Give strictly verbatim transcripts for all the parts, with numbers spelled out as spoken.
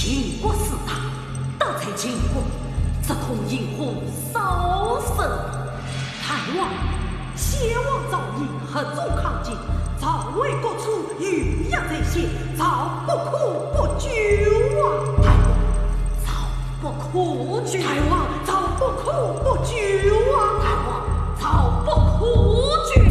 秦国势大，得罪秦国，只恐引火烧身。大王，先王早已合纵抗秦，朝为国主，御驾在先，朝不可不救啊！大王，朝不可救！大王，朝不可不救啊！大王，朝不可救！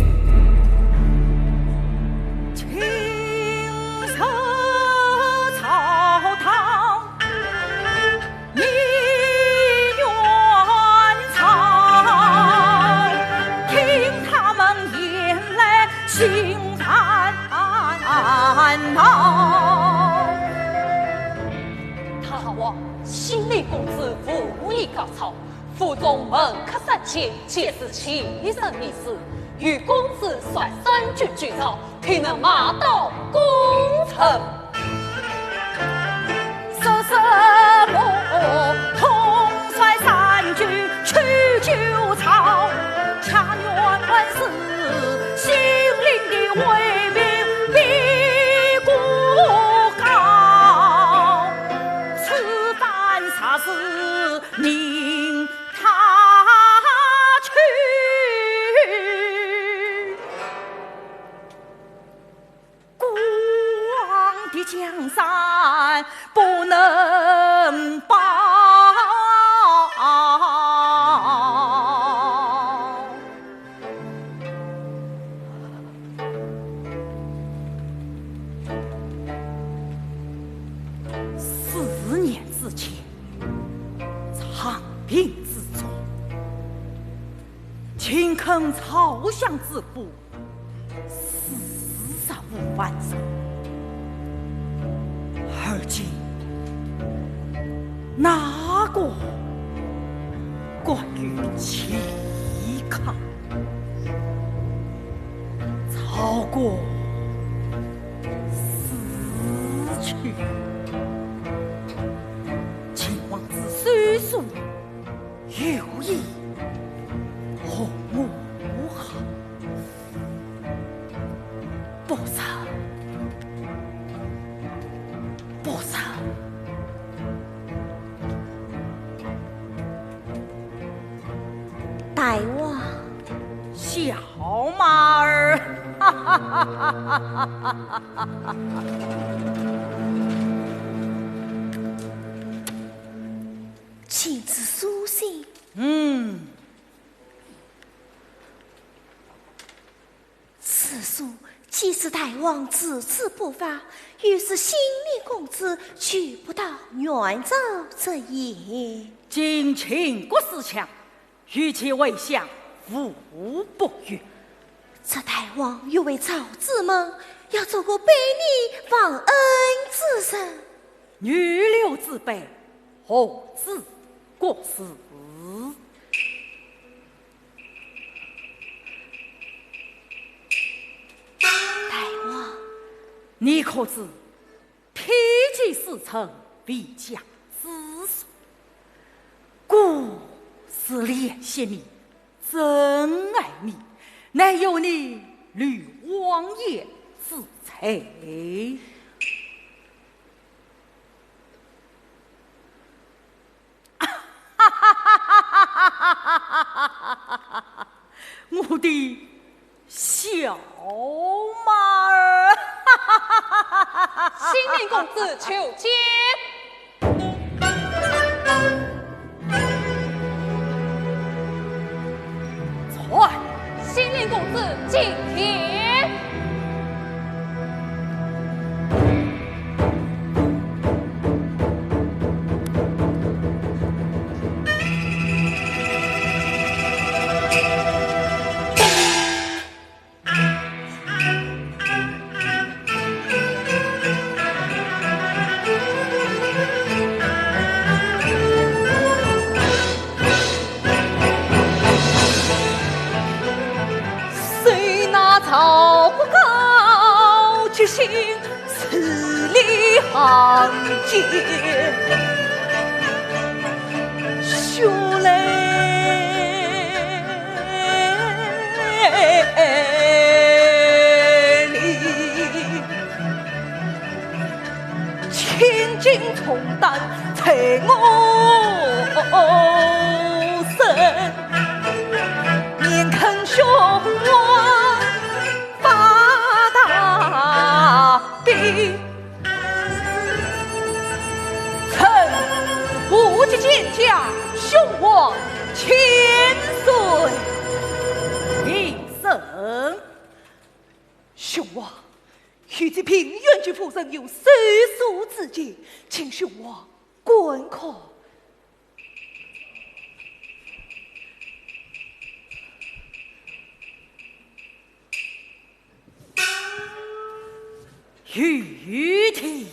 大王，新任公子无意高草，府中门客三千，皆是欺人异士，有公子率三军救曹，定能马到功成。四年之前，长平之中，秦坑朝相之父，四十五万人。而今，哪个敢于欺客？朝歌四曲，秦王子虽说 有意和我和，不杀，不杀。大王。小马儿。请仔细细。嗯。此书既是大王自知不法，又是新任公子求不到，愿照直言。今秦国势强，与其为相无不悦。这大王欲为赵子门，要做个百年忘恩之人。女流之辈， 何止国事？大王。你可知，天机使臣，为将之首，故是怜惜你， 真爱你，乃有你绿黄叶之才。我的小马儿。新任公子求见。 传。新任公子进殿。谁拿赵国高举心 十里行间，血泪淋。千斤重担在我身，面看雄王发大兵。臣无极见驾，雄王千岁。平身。雄王， 御史平原君夫人有手书之信，请雄王观看。御弟。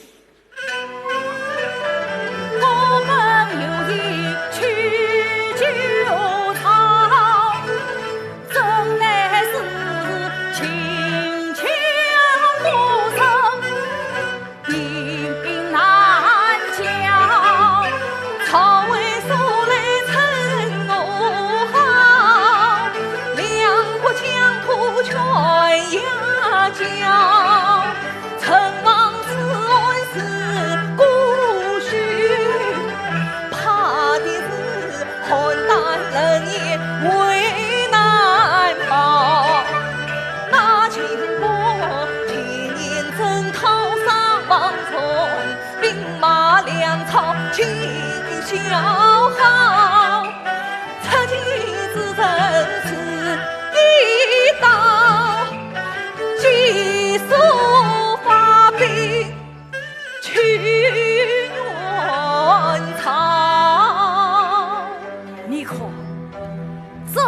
你看，这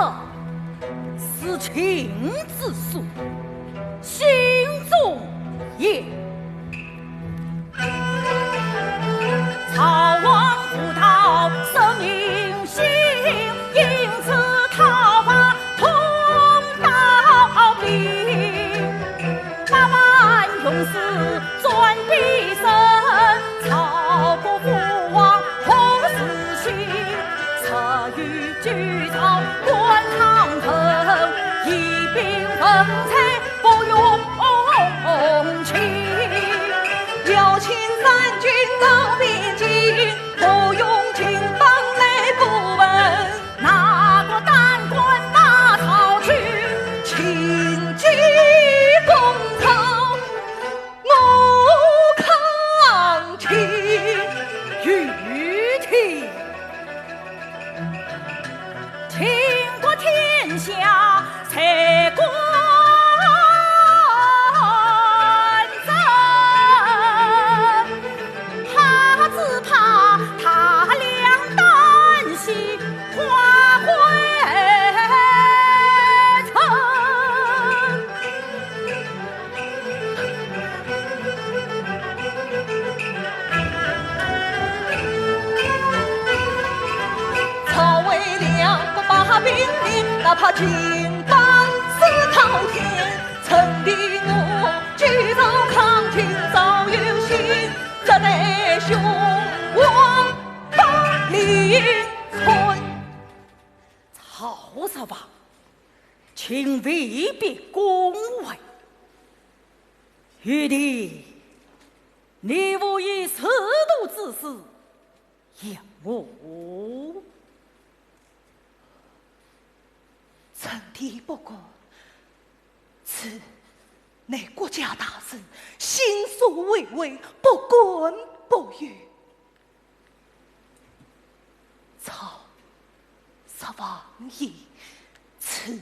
是情之书，信中言。 曹操啊， 请未必恭维。御弟，你无以尺度之势言我。臣弟不敢，此乃国家大事，心所畏畏，不敢不语。 曹，曹王爷，此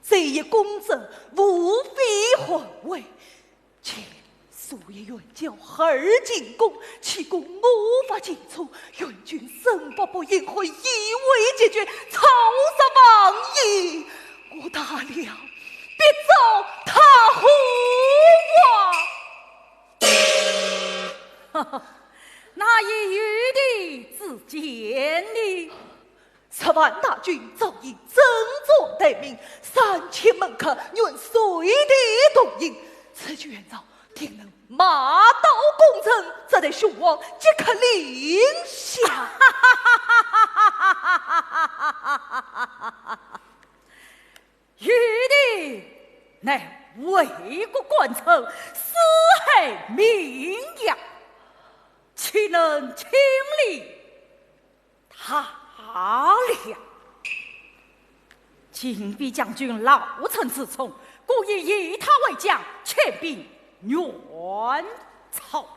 罪亦公正，无非寒微。前数月援剿哈尔进攻，岂功无法尽出，援军生不不应，会以危击决。曹操王爷，我大梁必遭大祸啊！ 那依御弟之见呢？十万大军早已整装待命，三千门客愿随弟同行。此去援曹，定能马到功成，这待兄王即刻领下。御弟乃为国功臣，四海名扬。人亲历大梁。靖边将军老成自重，故意以他为将，遣兵援曹。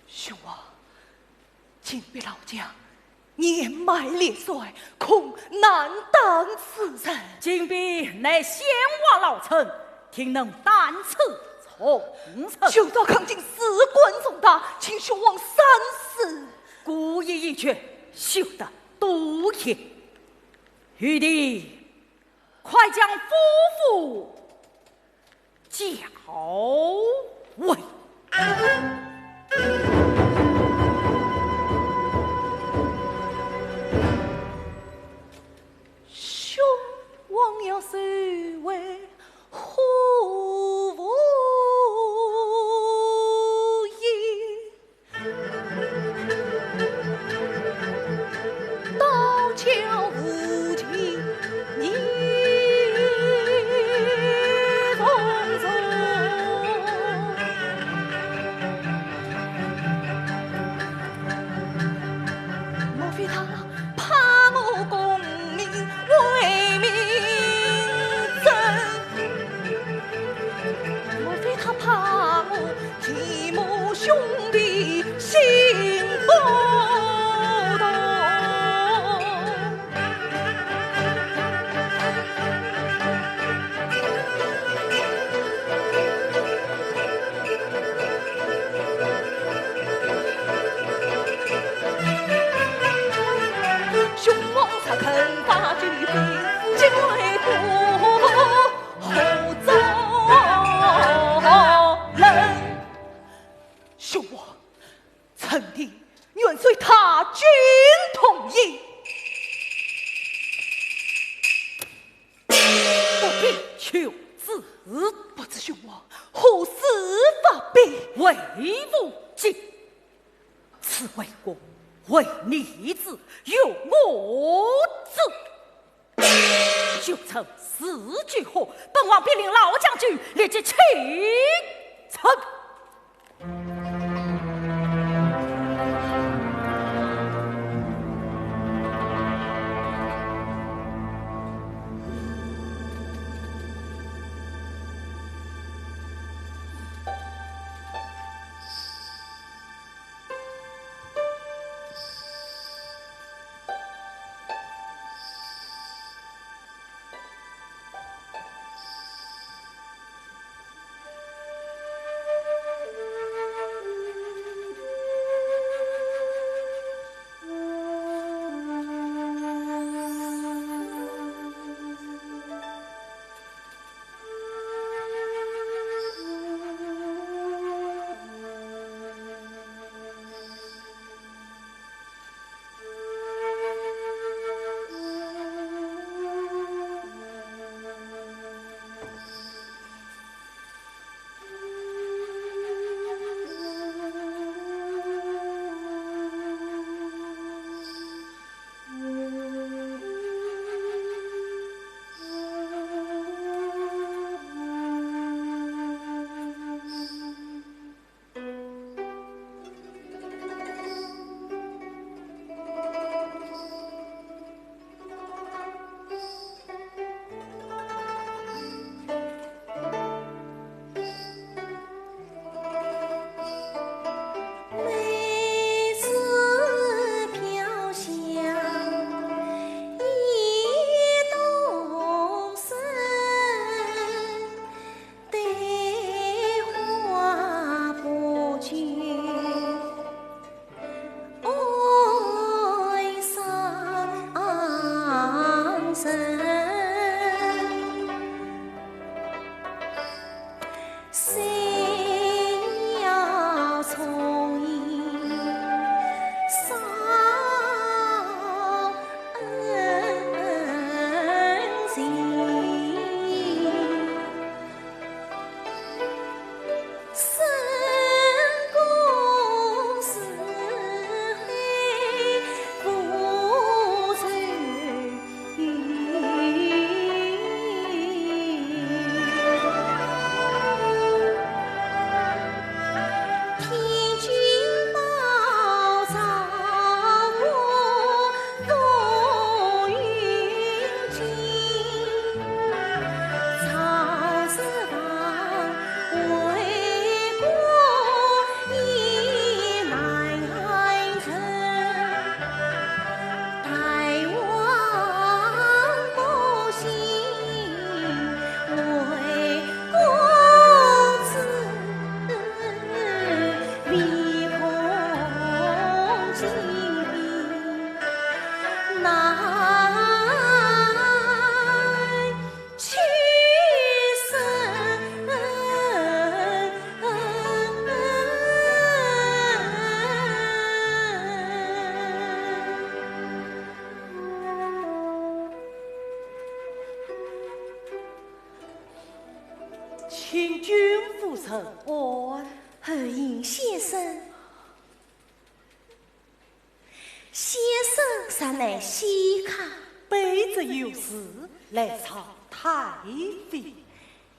兄王，靖边老将年迈力衰，恐难当此任。靖边乃先王老臣，定能担此重任。兄嫂抗靖事关重大，请兄王三思。孤意已决，休得多言。余弟，快将夫妇 叫回。兄王要受为何物也？ 兄王，臣弟愿随大军同行。不必求之。不知兄王何时发兵？为吾急。 此为国，为你之，由我主。就趁时俱火，本王便令老将军立即启程。请君赴上安。侯爷先生，先生上来歇睏。卑职有事来找太妃。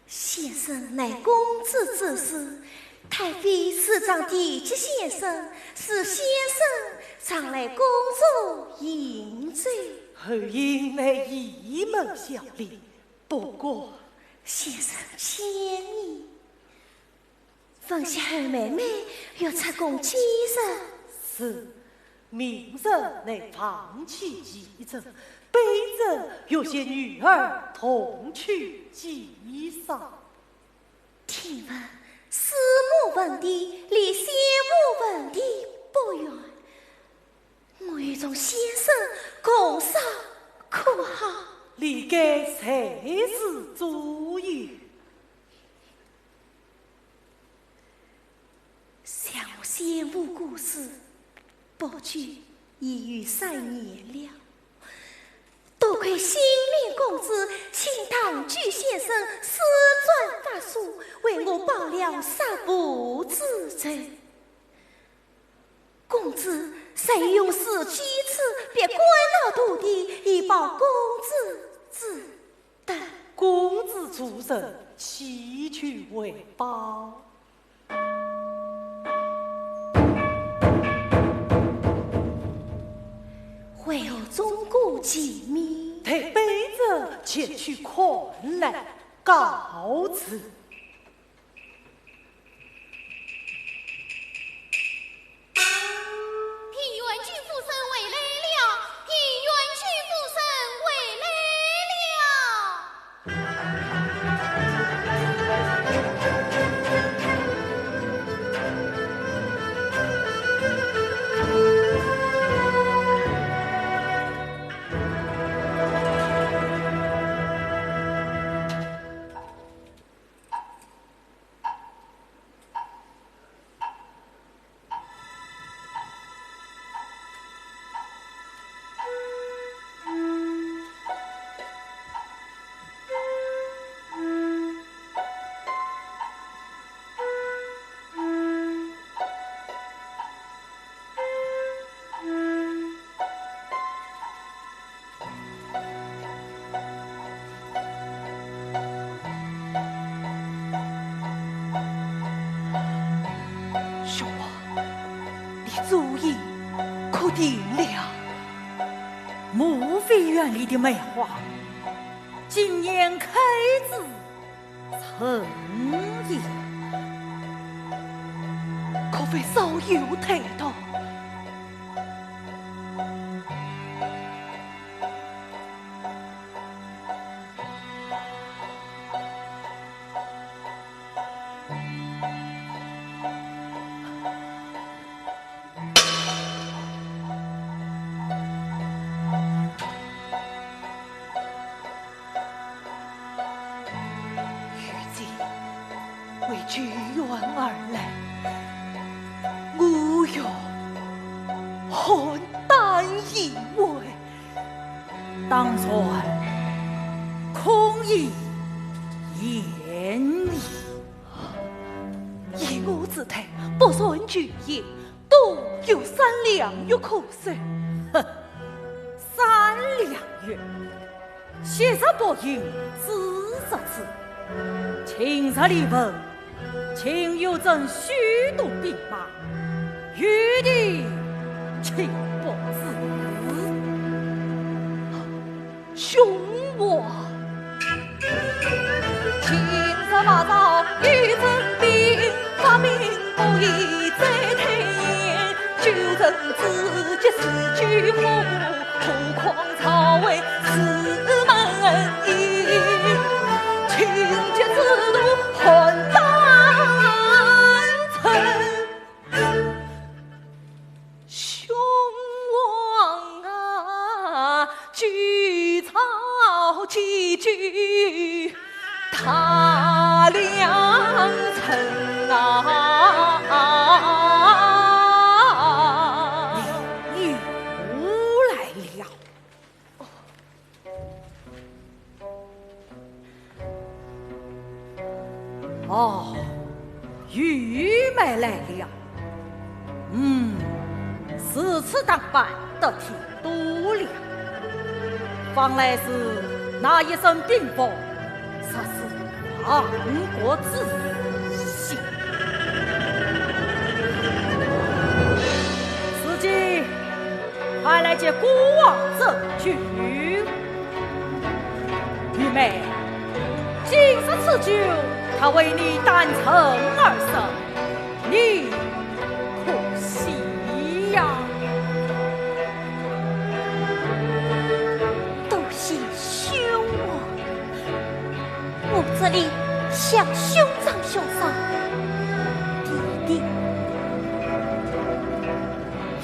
先生乃公子之子，太妃是张殿前先生，是先生常来宫中饮酒。侯爷乃谥门小吏， 不过，先生请你。闻说侯妹妹欲出宫几日？是，明日乃房期一日，卑职欲携女儿同去几日。听闻师母坟地连先母坟地不远， 我欲同先生共烧可好？理该随时左右。想我先父过世，不久已有三年了。多亏新任公子请堂举先生私转法书，为我报了杀父之仇。 公子曾用自己之笔灌了土地，以报公子之德。公子助人，岂求回报？为何总顾其面？待卑职前去看来，告辞。 平原君夫人回来了，平原君夫人回来了。兄啊，你主意可定了？母妃园里的梅花，今年开至成也，可谓稍有推动。 如今为救援而来，我愿肝胆依偎。当然，空以言矣。依我之推，不算救援，多有三两银可收。哼，三两银！ 昔日暴行四十次，今日李文，竟有增许多兵马，有的岂不是？兄王，今日马上有征兵，发兵不宜再推延，救人之急似救火。 何况曹魏四门营，情急之徒汉当成。兄王啊，救曹急救大梁城啊！你，你又来了。哦，玉梅来了。嗯，如此打扮，得体多了。方来是那一身兵服，实是亡国之相。如今，快来见孤王斟酒。 玉梅，今日此酒，他为你单斟而生，你可喜呀？多谢兄王，我这里向兄长、兄嫂、弟弟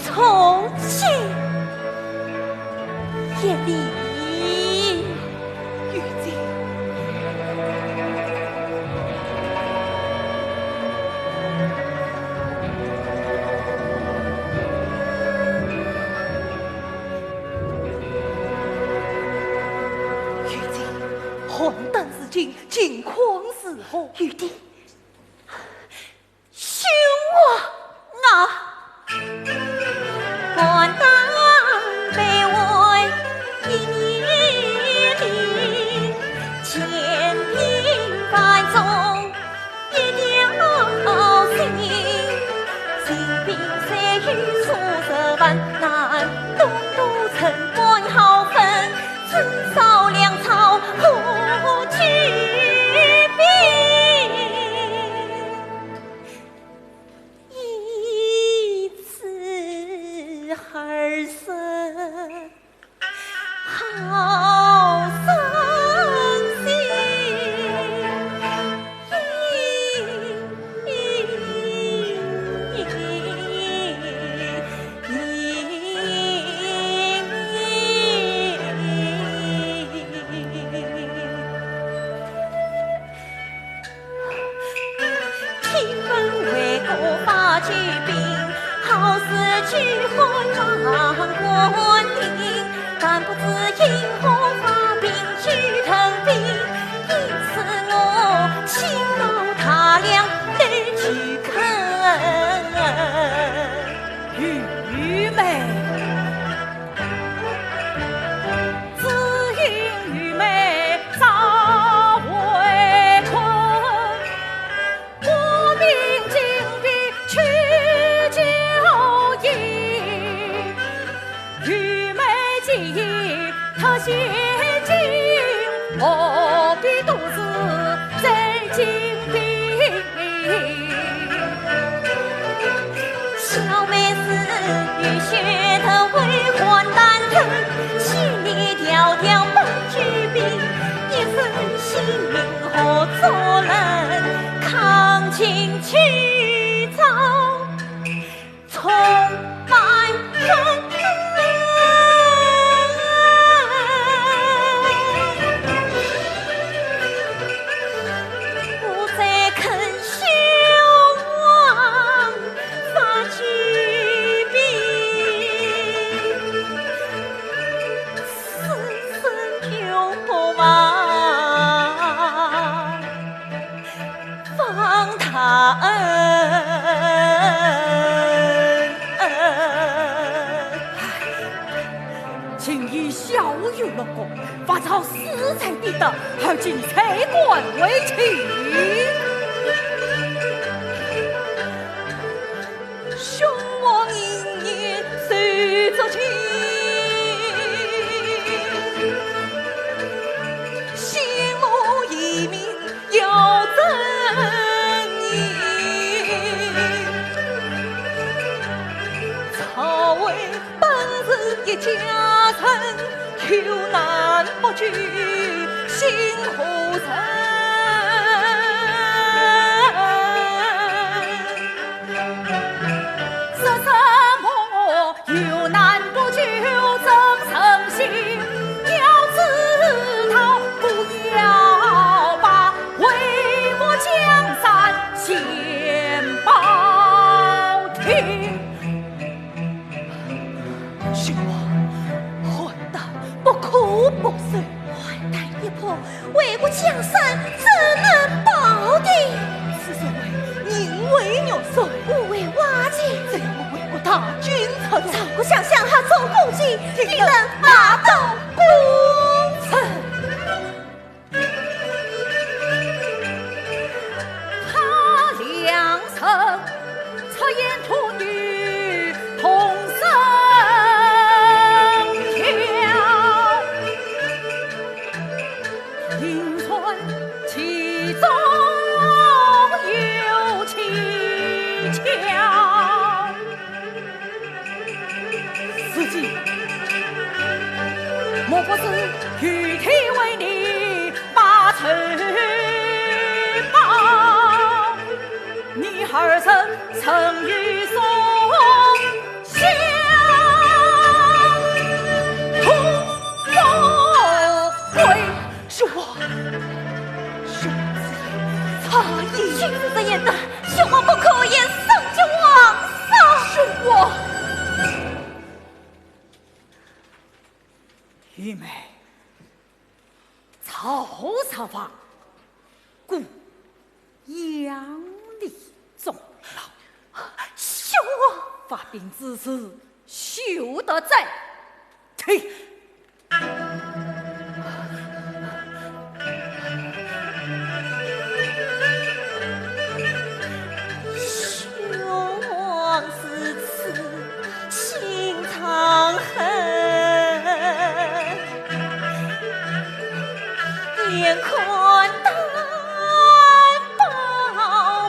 重谢一礼。 玉姐。玉姐，邯郸如今情况如何？玉姐， 兄王啊！今已小有乐功，不知诗才的德，而今才敢为妻。想想他做公鸡，定能马到功成。他两人出言吐语同声叫，听穿其中有蹊跷。 如今莫不是有天为你把仇报，你二人曾与宋襄同富贵。 兄王，兄王此言差矣。君子之言，大兄王不可言，圣君王上。兄王，愚昧，曹操亡，故杨李终老。兄王，发兵之时，休得再提。 兄王如此，心肠狠，眼看担保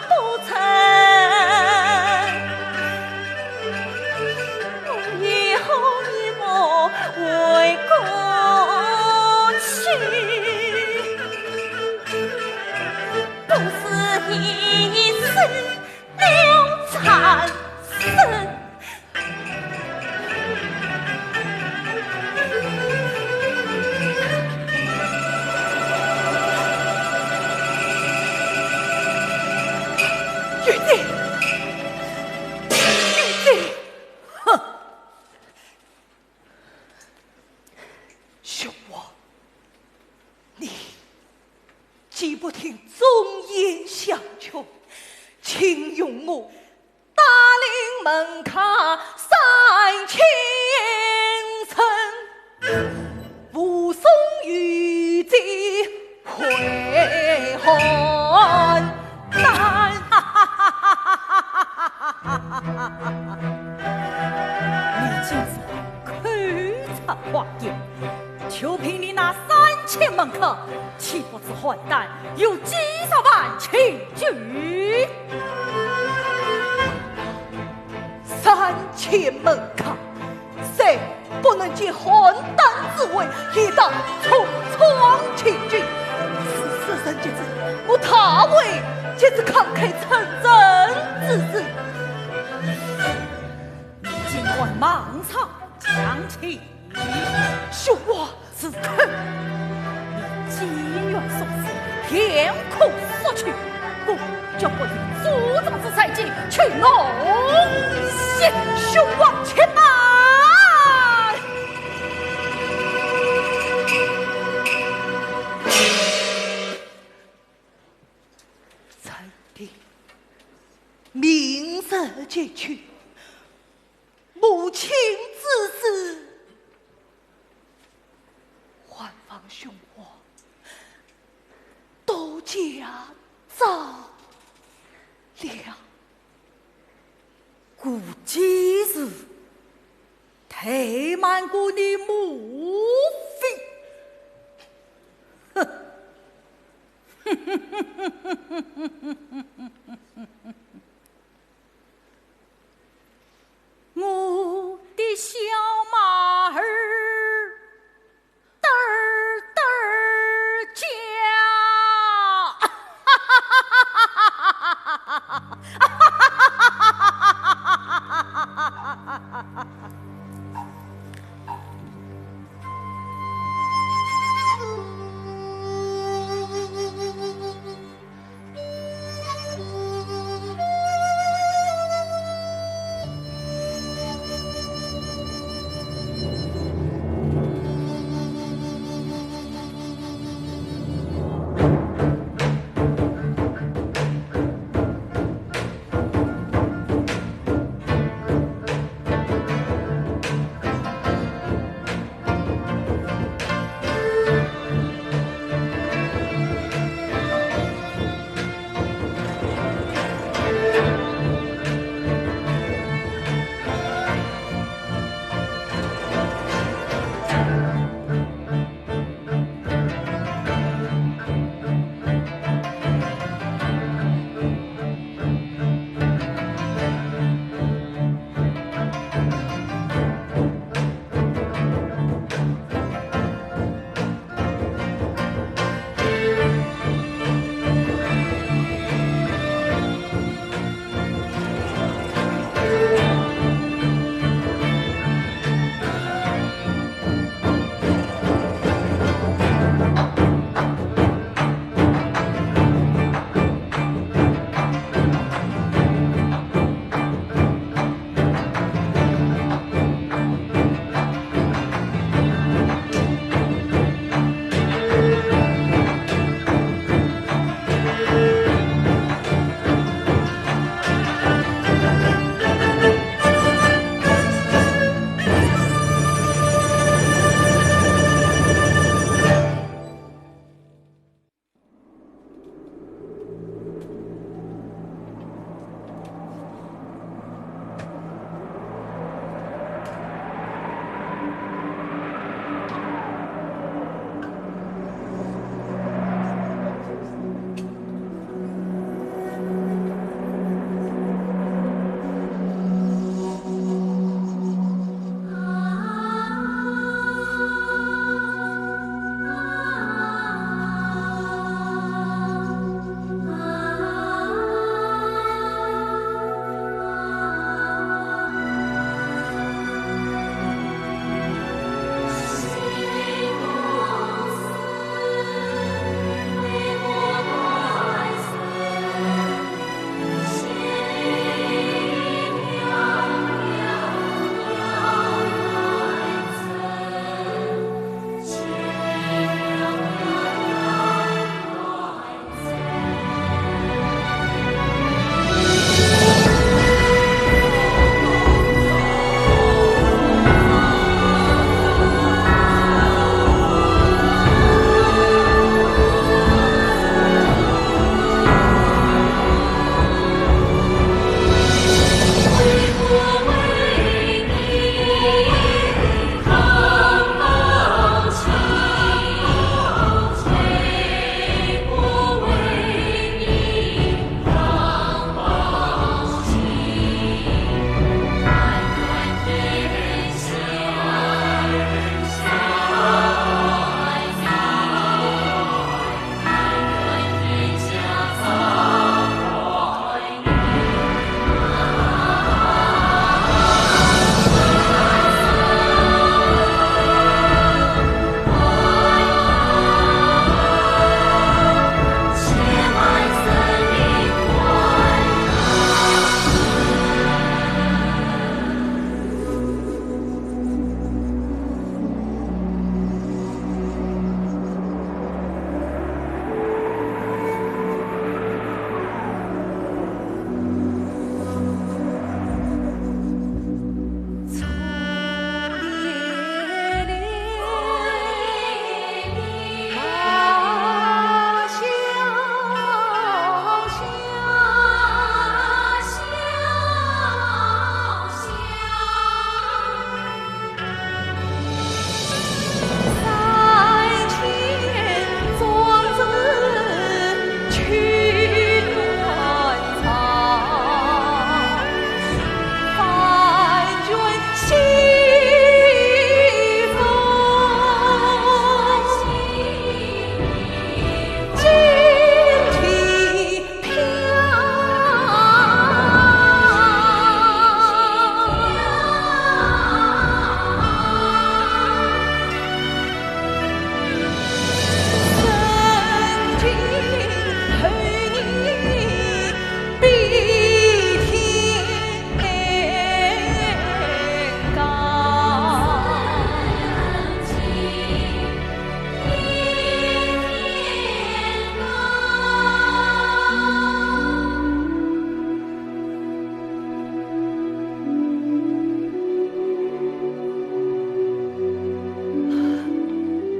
不成，我以后一步 为国去，不如一死了残生。玉帝，玉帝，哼！ 兄王，你既不听忠言相劝，请容我带领门客三千乘，护送玉帝回汉南。 你竟然口出狂言，就凭你那三千门客，岂不知邯郸有几十万秦军？三千门客，谁 不能解邯郸之围，一道重创秦军。事成之日，我大卫岂是慷慨成仁之人。你竟敢妄唱强秦！兄王，住口！你既然说是，便可说去。我 决不与祖宗之三军去弄血。兄王且慢！臣的明日前去，母亲之事，还望兄王 多加照料。估计是怠慢过你母妃。哼！ 我的小马儿嘚儿嘚儿叫。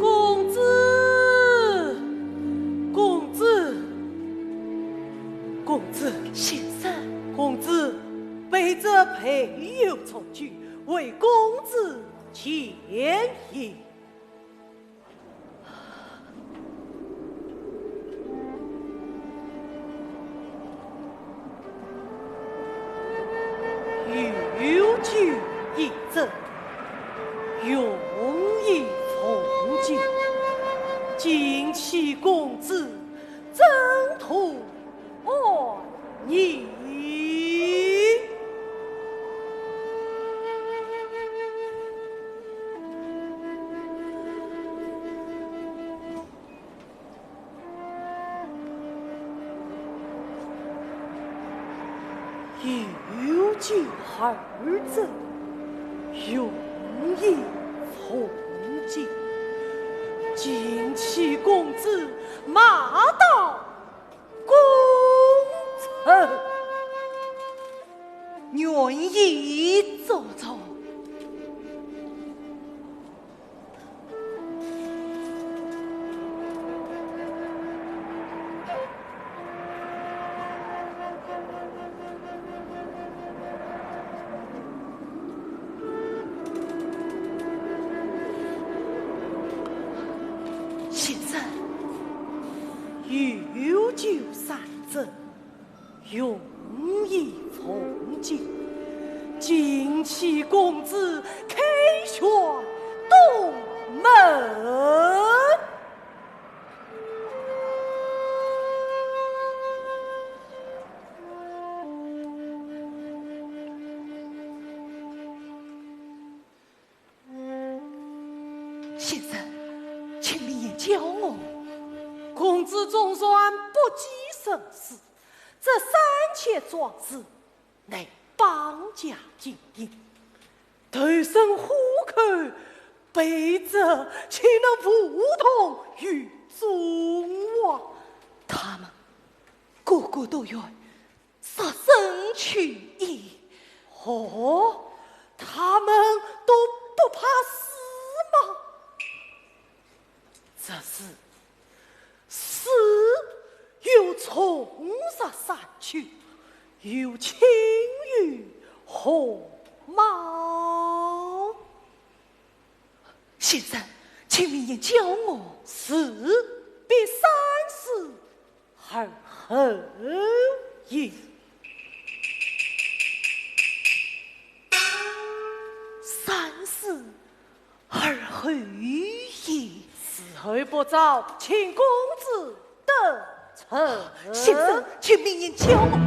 公子，公子，公子。先生。公子，卑职备有重酒，为公子饯宴。 有酒一斟，用意奉敬，敬请公子斟酌 哦，你。有酒二斟，用意奉敬，敬请公子马到 功臣。愿意做主。先生，有酒三斟，用意奉敬，敬请公子凯旋东门。 先生，请明言教我。公子总算不计生死，这三千壮士乃绑架金印，投身虎口，卑职岂能无动于衷啊？他们个个都愿 舍身取义。哦，他们都不怕死吗？这是死有重入山区，有轻于鸿毛。先生，请明言教我。死必三思 而后已。三思而后已。时候不早，请公子登车。先生，请明言教我。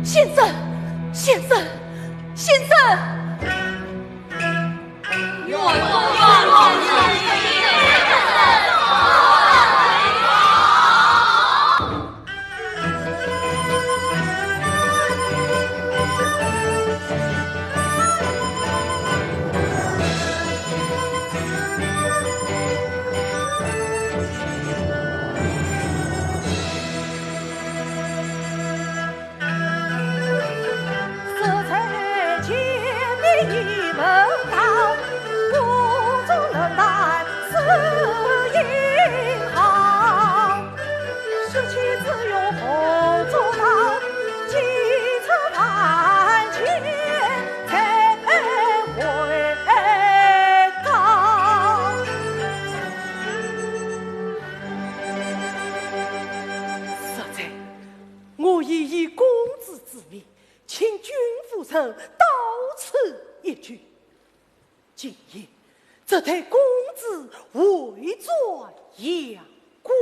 先生，先生，先生。到此一举。今夜，只待公子回转阳关。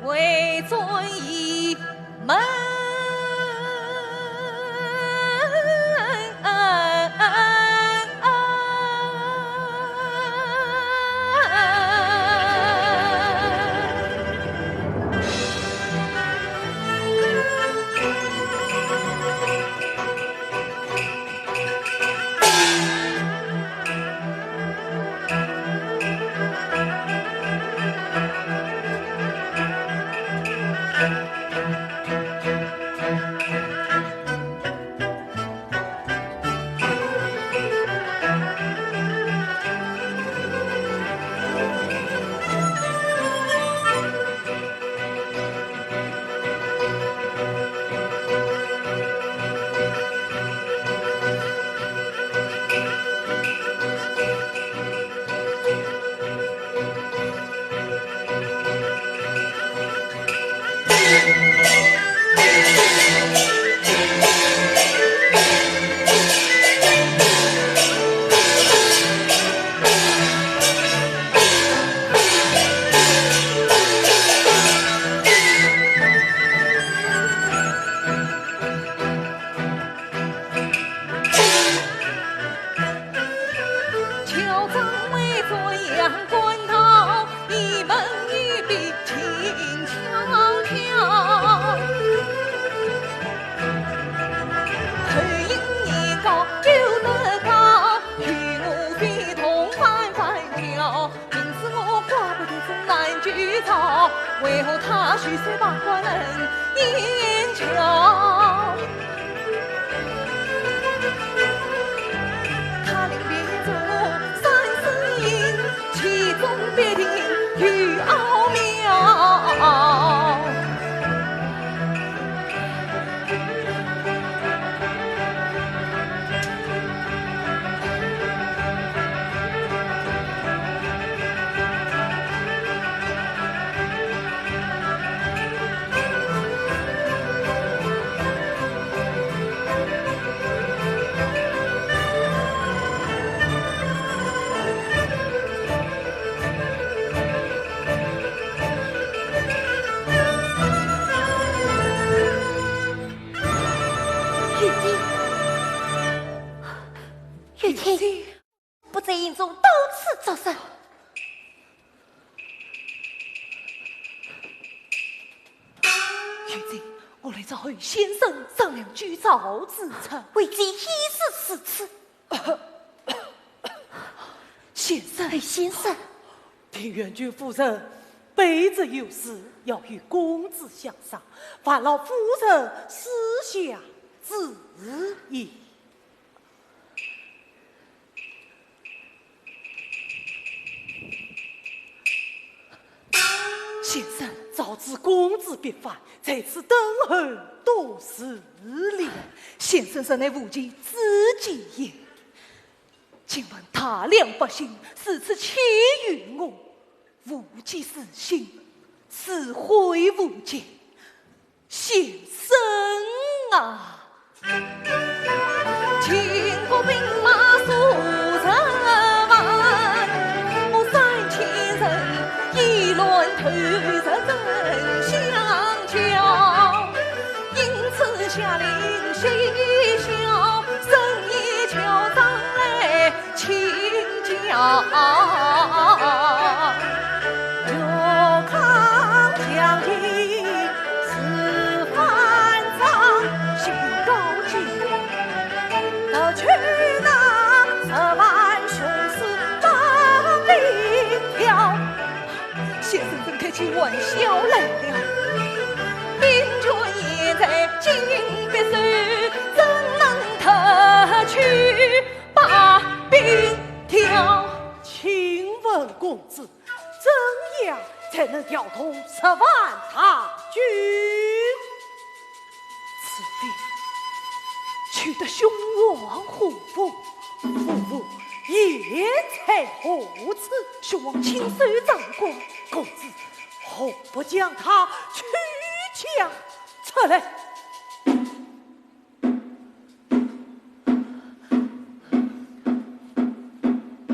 回转雁门。 玉帝，玉帝，不知雁中到此作甚？玉帝，我来召侯先生商量居巢之策。未知何事如此？先生。侯先生。 听元君夫人备着有事要与公子相商，烦劳夫人示下旨意。先生，早知公子必返，在此等候多时了。先生实乃无忌之计也。 请问大梁百姓如此欺瞒我，无忌如今是悔无及，先生啊！先生真开起玩笑来了。请问公子，怎样才能调动十万大军？此地取得凶王虎符，虎符钱财何处？兄王亲手掌管。公子，何不将他取将出来？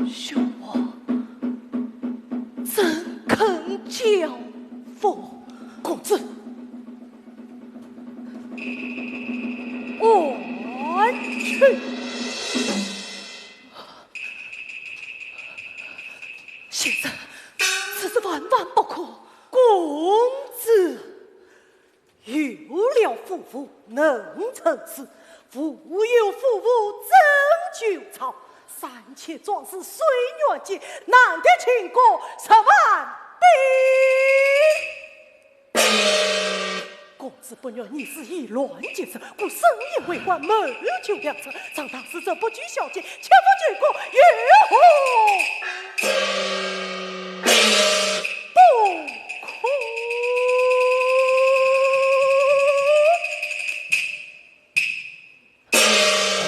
兄王怎肯交付？公子， 安去。先生，此事万万不可。公子，有了夫妇能成事，无有夫妇怎救曹？三千壮士谁愿见？难得清官，实还兵。 公子不愿逆事以乱结事，故深夜为官，谋求良策。常大使者不拘小节，切勿罪过，有何不可？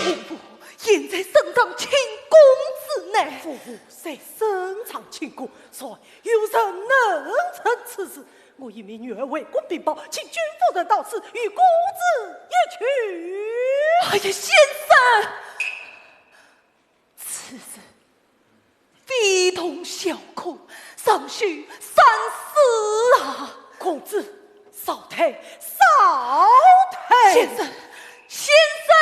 夫妇现在圣上请公子呢。夫妇在圣上请公，谁又怎能成此事？ 我已命女儿为官禀报，请君夫人到此与公子一叙。哎呀，先生，此事非同小可，尚需三思啊！公子，少退，少退！先生，先生！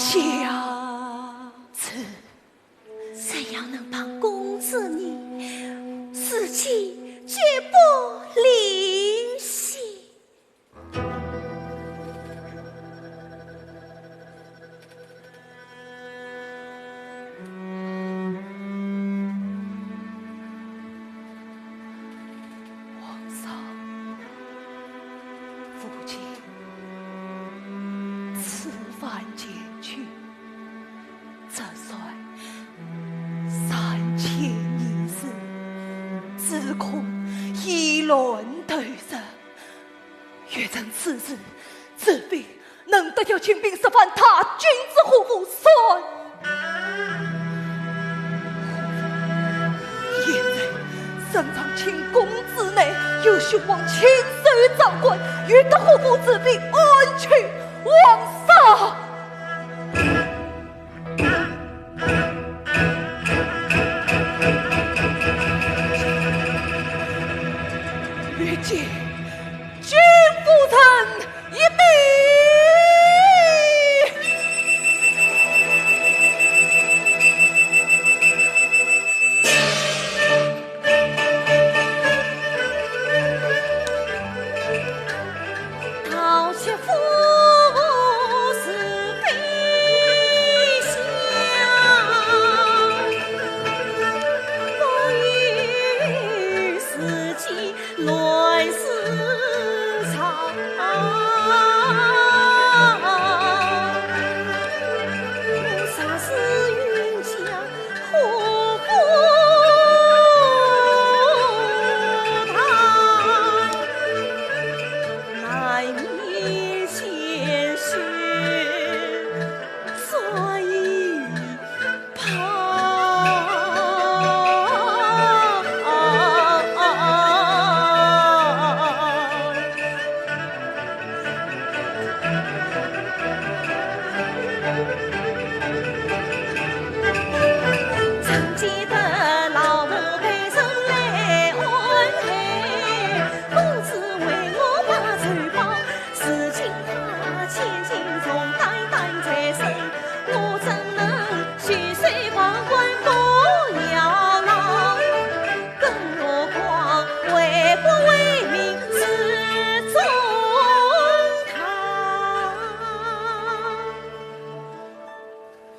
家。这怎样能帮公子呢？自己绝不灵惜。 皇上，父亲此番前去，折扇三千年事，只恐已乱头绳。越臣此事，只为 能得小卿兵十万大军之护送。现在圣上寝宫之内，有巡王亲手掌管，有得护府之兵，安全皇上。御见君夫人。 一命。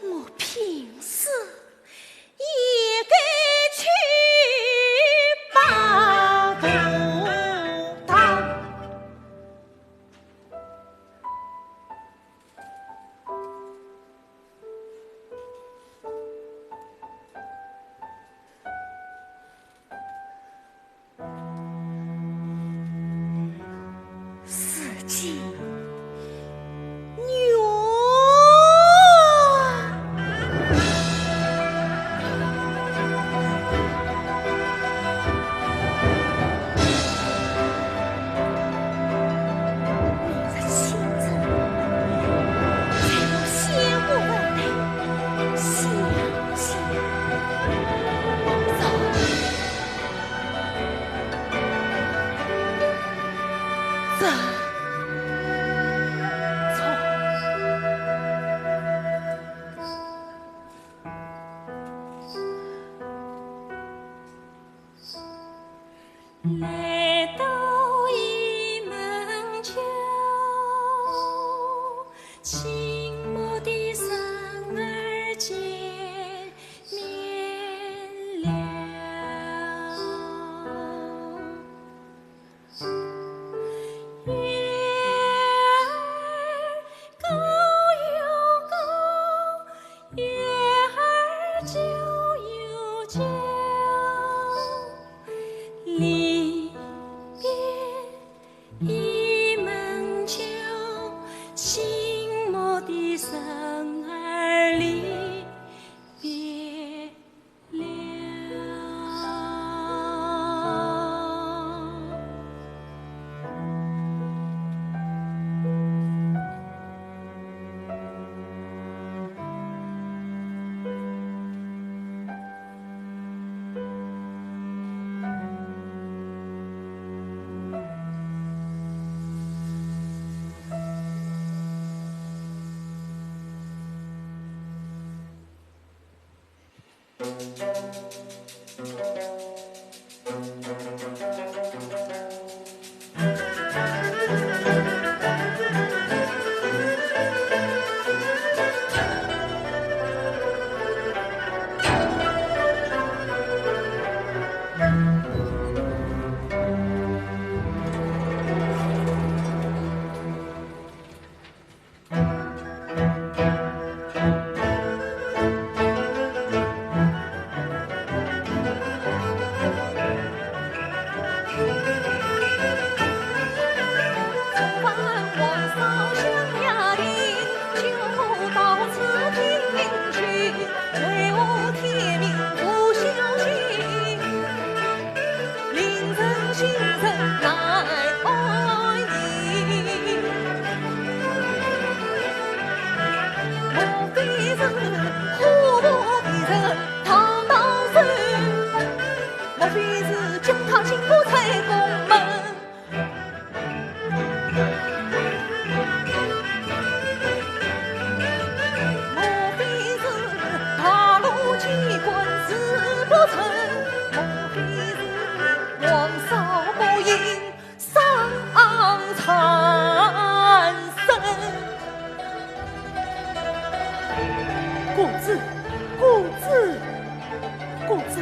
我平时也该去报答。 自己冤。明日清晨，在我仙府门内相见。 这，这。来到雁门桥，寂寞的人儿见 面了。月儿高又高，月儿皎又皎，离别 雁门桥，寂寞的人儿离别了。公子，公子，公子，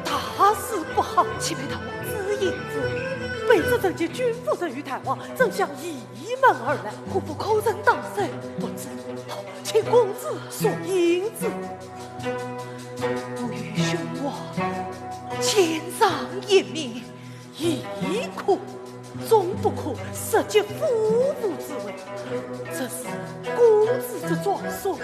大事不好！启禀大王，子英子，卑职曾见君夫人与大王正向驿门而来，可不可曾当心？不知，好，请公子速引子。我与兄王见上一面， 亦可，总不可涉及夫妇之位，这是公子之专属。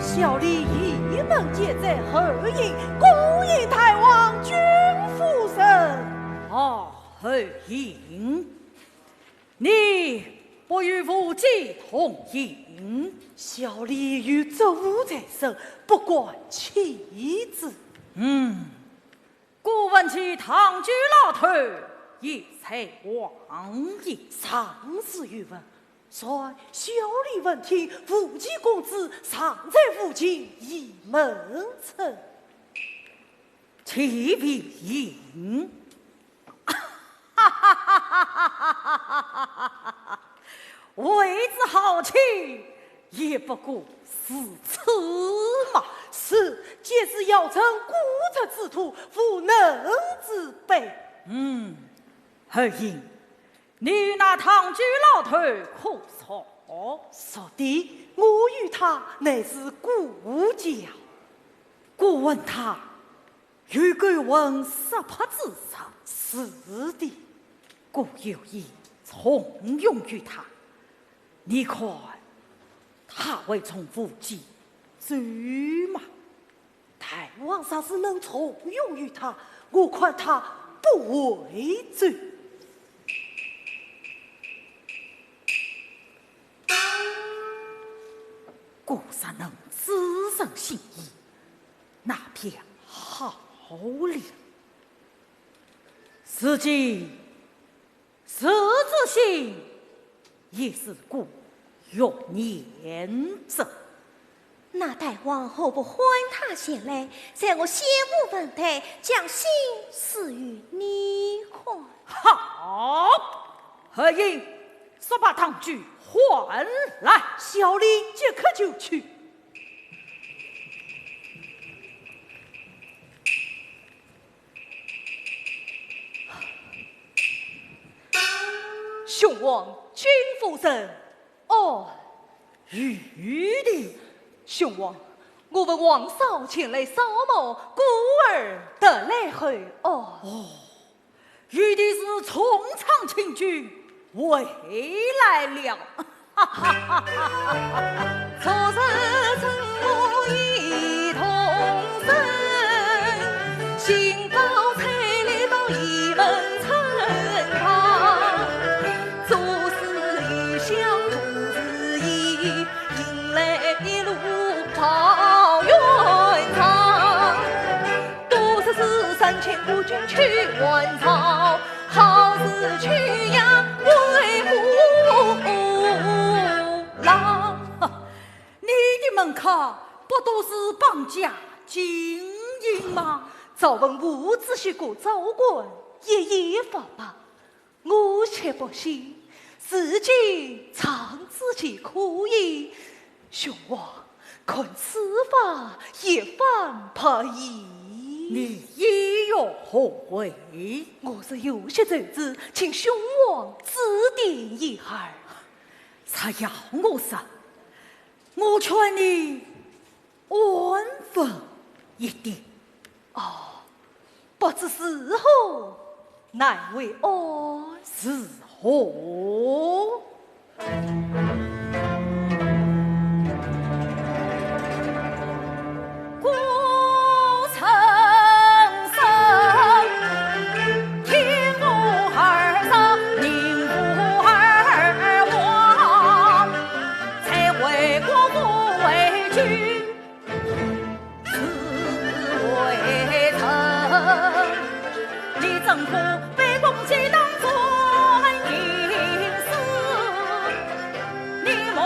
小李驿门见斩，侯爷恭迎大王君夫人。啊，侯爷。 你不与武季同行？小李有职务在身，不敢弃之。嗯，古闻其唐雎老头也在王爷。常是有闻，然小李闻听武季公子常在武季驿门城。 岂非？为之好奇，也不过如此嘛。是，皆是姚城古贼之徒，无能之辈。嗯，侯爷，你与那唐雎老头可熟？熟的，我与他乃是故交。故闻他 有勾魂摄魄之说。是的。故有意重用于他，你看他会从武季走吗？大王若是能重用于他，我看他不会走。 故若能知人心意，那便好了。如今，如此心意是故欲念之。那大王何不唤他前来，待我先赴问罪，将心事与你看？好，侯爷， 速把唐雎唤来。小李即刻就去。兄王，君夫人。哦。玉帝。兄王，我闻王嫂前来扫墓，故而特来候。哦。哦。 玉帝是重仓请君回来了。昨日正午一同去还朝，好似去呀为父老。你的门客不都是绑架金印吗？赵文武仔细过昭关，一言不报。 我却不信，如今状子既可以，兄王看此法一番不疑。你意欲何为？我是有些罪字，请兄王指点一二。若要我说，我劝你 安分一点。哦，不知是何难为安？是何？孤城深，天无二日，命无二往，才为国父为君。 是为臣，你怎可卑躬屈膝当做人事？你莫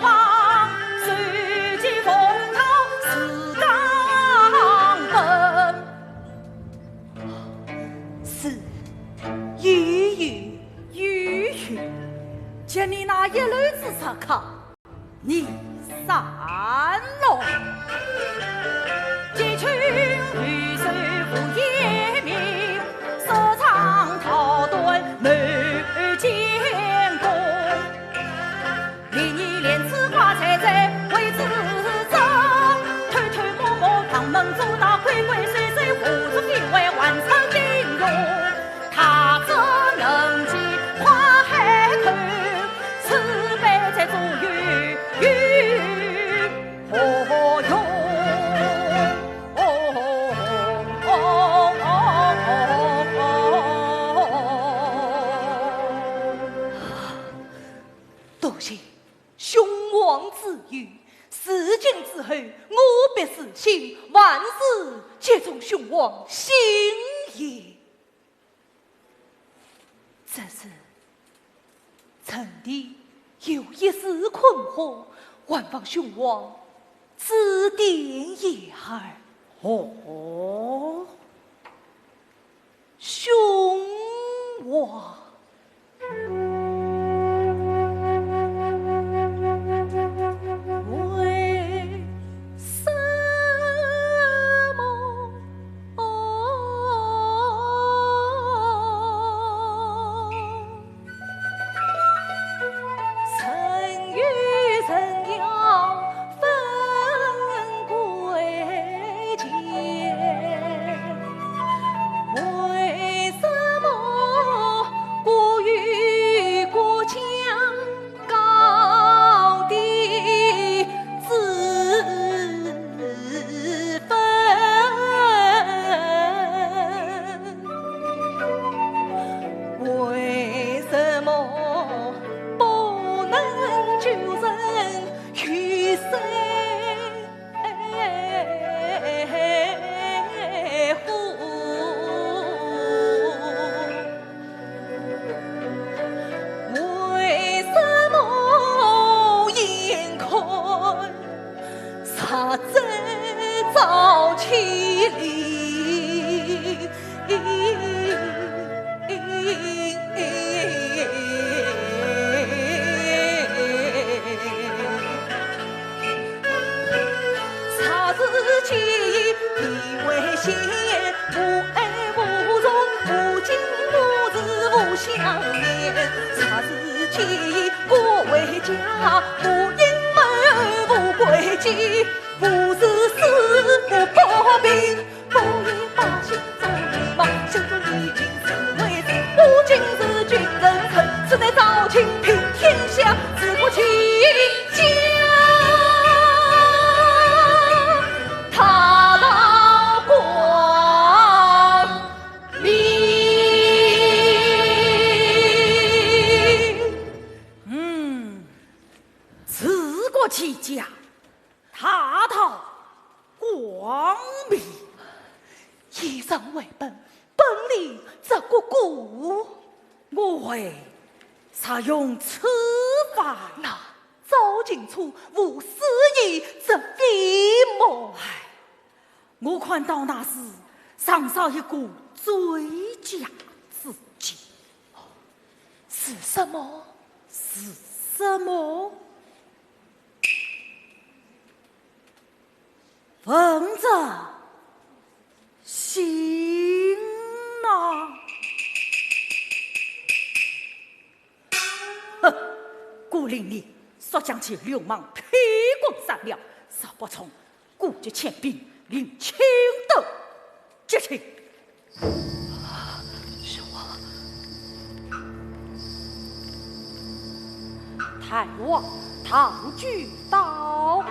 忘，受尽风霜是刚本。是，有有有有，给你那一篓子石糠。 你善了。急求御史傅严明，说唱逃断谋建功。连年连次挂彩在位之中，偷偷摸摸旁门左道，鬼鬼祟祟胡作非为，还称英雄。 他怎能及花海口，此辈在左右与何用？多谢兄王之谕，自今之后，我必自省，万事皆从兄王心意。 只是臣弟有一时困惑，还望兄王指点一二。哦，兄王。 为什么人与人要分贵贱？为什么国与国将 高低之分，为什么不能救人于水火？ 为什么眼看杀贼遭千里？察时间已危险，无爱无从，无敬无慈无想念。察时间已各回家，无阴谋无诡计，无事事无不平。 不言百姓做迷茫，手中已经是为子。我今是军人臣，实乃昭君平天下，治国齐家，大道光明。嗯，治国齐家， 大道光明。以上为本，本禀这个故，我会实用此法。那赵景初无私意则非么？唉，我看到那是上少一个最佳之计。是什么？是什么？ 闻这信呐。哼，顾令你说将其流氓屁股上了，若不从，顾及千兵，令卿得 绝情。是我。太王，唐军到。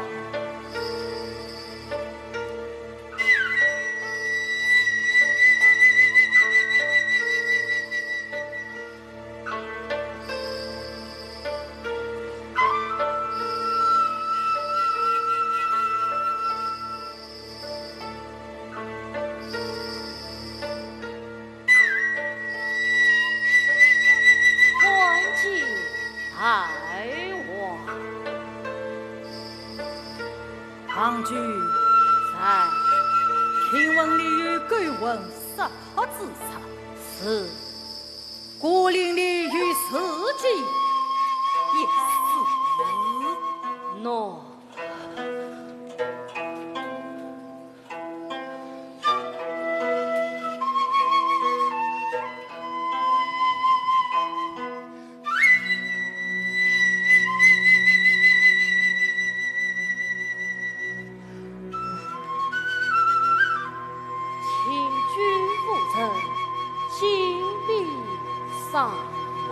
参见大王。唐军。在。听闻你与勾践失客之仇。是。顾令你与自己一死。喏。 请君赴任，金碧山盟。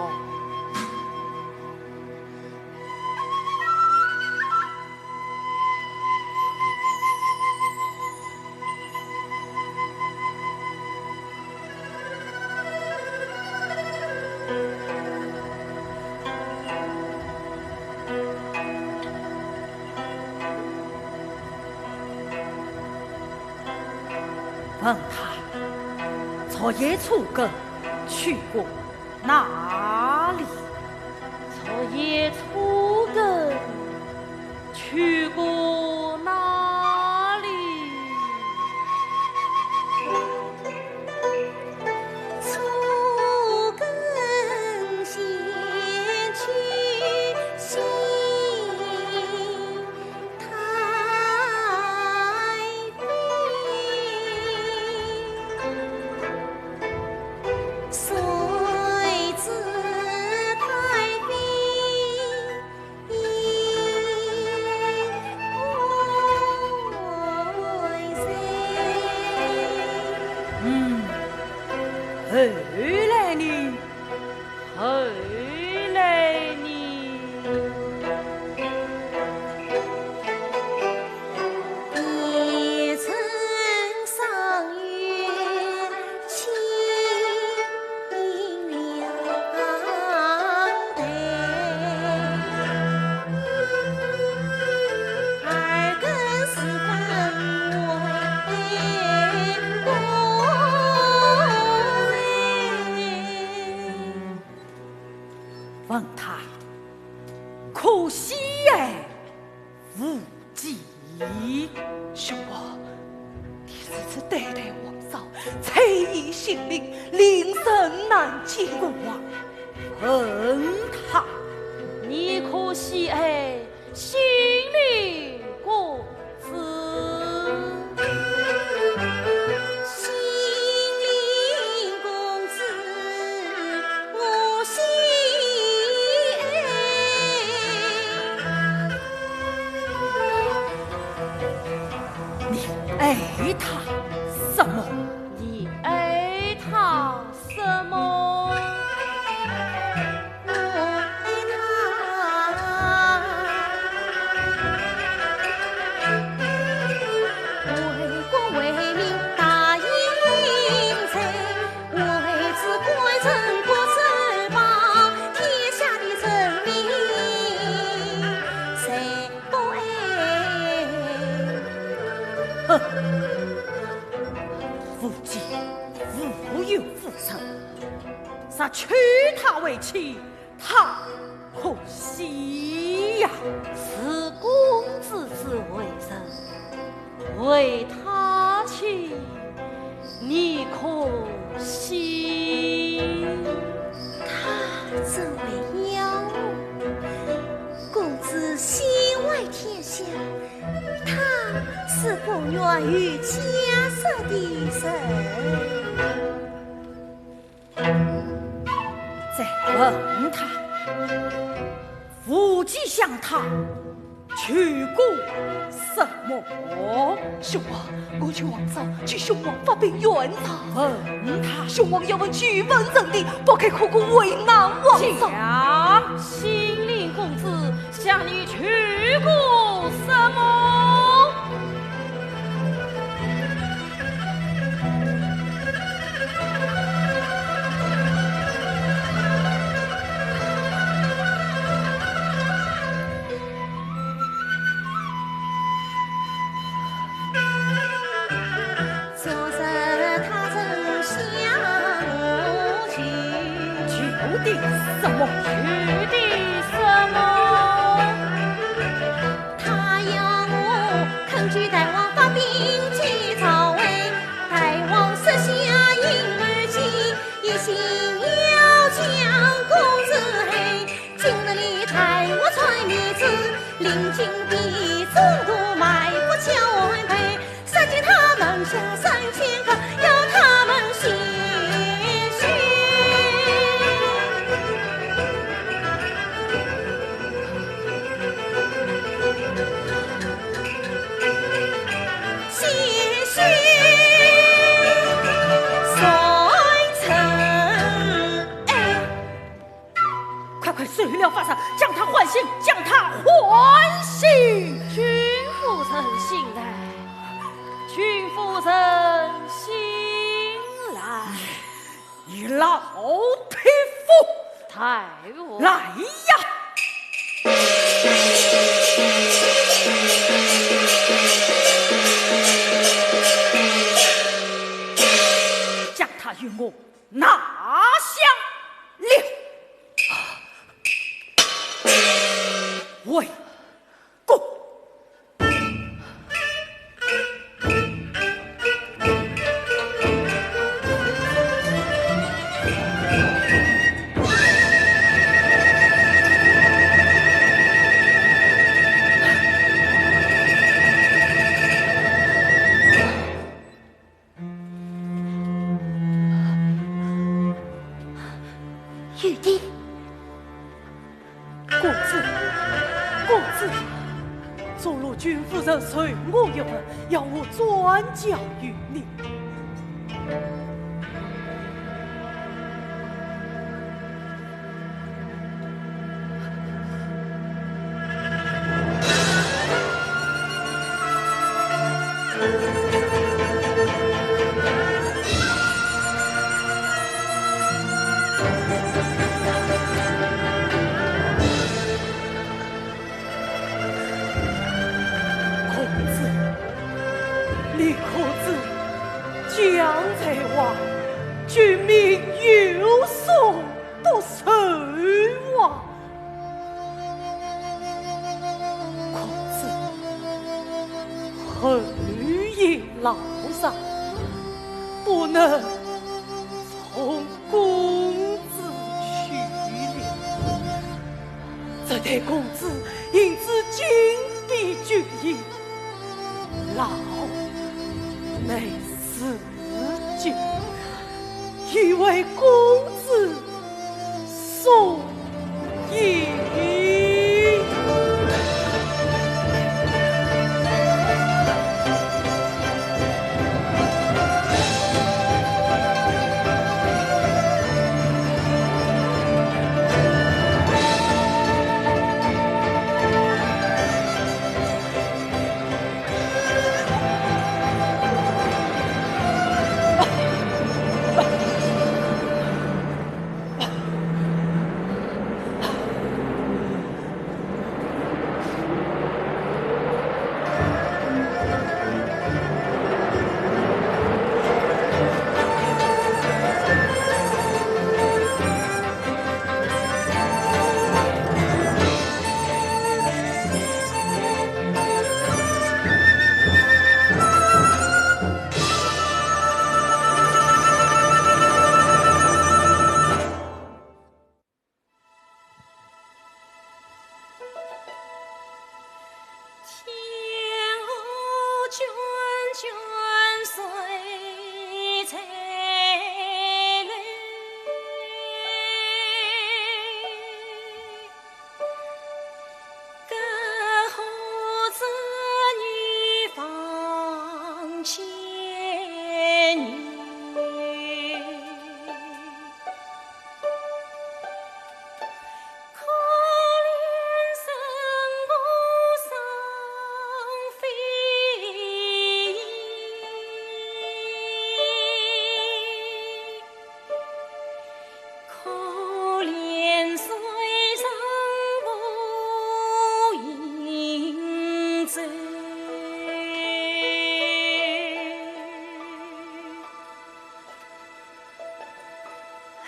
问他，昨夜诸葛去过哪里？昨夜诸葛去过哪里？ 嗯，后来呢？后来呢？ 问他，可惜爱无期。兄伯，你如此对待皇嫂，猜疑心灵，令人难解。顾王恨他。你可惜爱 信陵公子。信陵公子，我喜爱。你爱他什么？你爱他 什么？哼！娶她为妻，她可惜呀。是公子之为人，为她妻，你可惜？她真为妖，公子心怀天下，她是不愿与家室的人。 再问她，无忌向她求过什么？兄王，我求皇上替兄王发兵援朝。问她，兄王要问求问臣的，不该苦苦为难皇上。讲，信陵公子 向你求过什么？昨日他曾向我求。求的什么？求的什么？他要我恳求大王发兵救曹魏，大王设下阴谋计，一心要将公子害。今日里待我传密旨，令金兵中途埋伏交配， 杀尽他们下三千个，要他们洗血。洗血三成。哎， 快快收了发髯，将她唤醒，将她唤醒！君夫人醒来，君夫人醒来。你老匹夫！待我来呀！将她与我 拿下了。回宫。玉帝。公子，公子，昨日君夫人授我一文，要我转交于你。 公子，你可知，姜贼王君命有所 不受啊！公子，后羿老丈，不能从公子去了。这对公子应知金兵军营，老内侍 酒，已为公子送饮。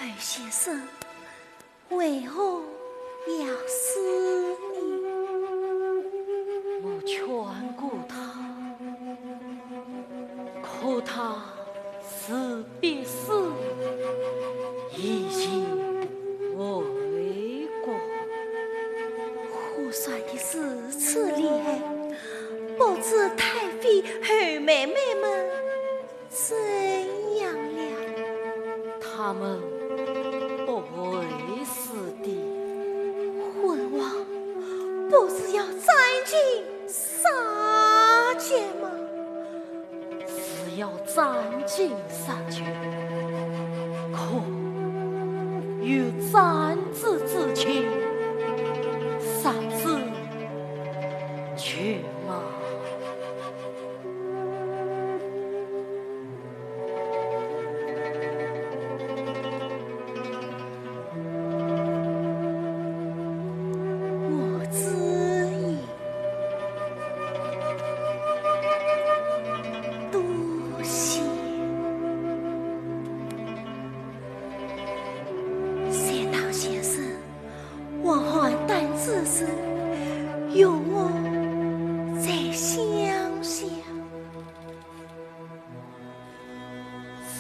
二先生，为何要死呢？我劝过他，可他是必死，一心为国。胡说的如此厉害，不知太妃、后妹妹们 怎样了？他们不会死的。昏王，不是要斩尽杀绝吗？是要斩尽杀绝，可有斩之之情，杀之绝吗？ 我知矣。多谢。谢道先生，我还担此事，容我再想想。 是，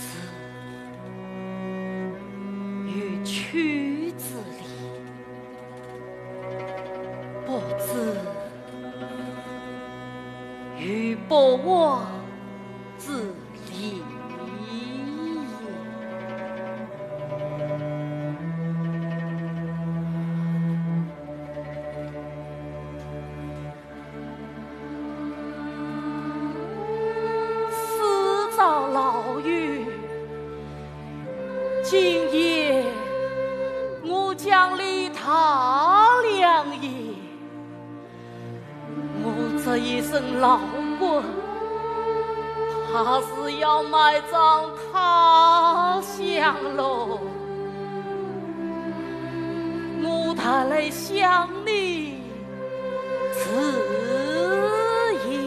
有去之理，不知有不往之理也。 私造牢狱，今夜我将你踏凉也。我这一身劳碌，怕是要埋葬他乡喽。我特来向你 辞也。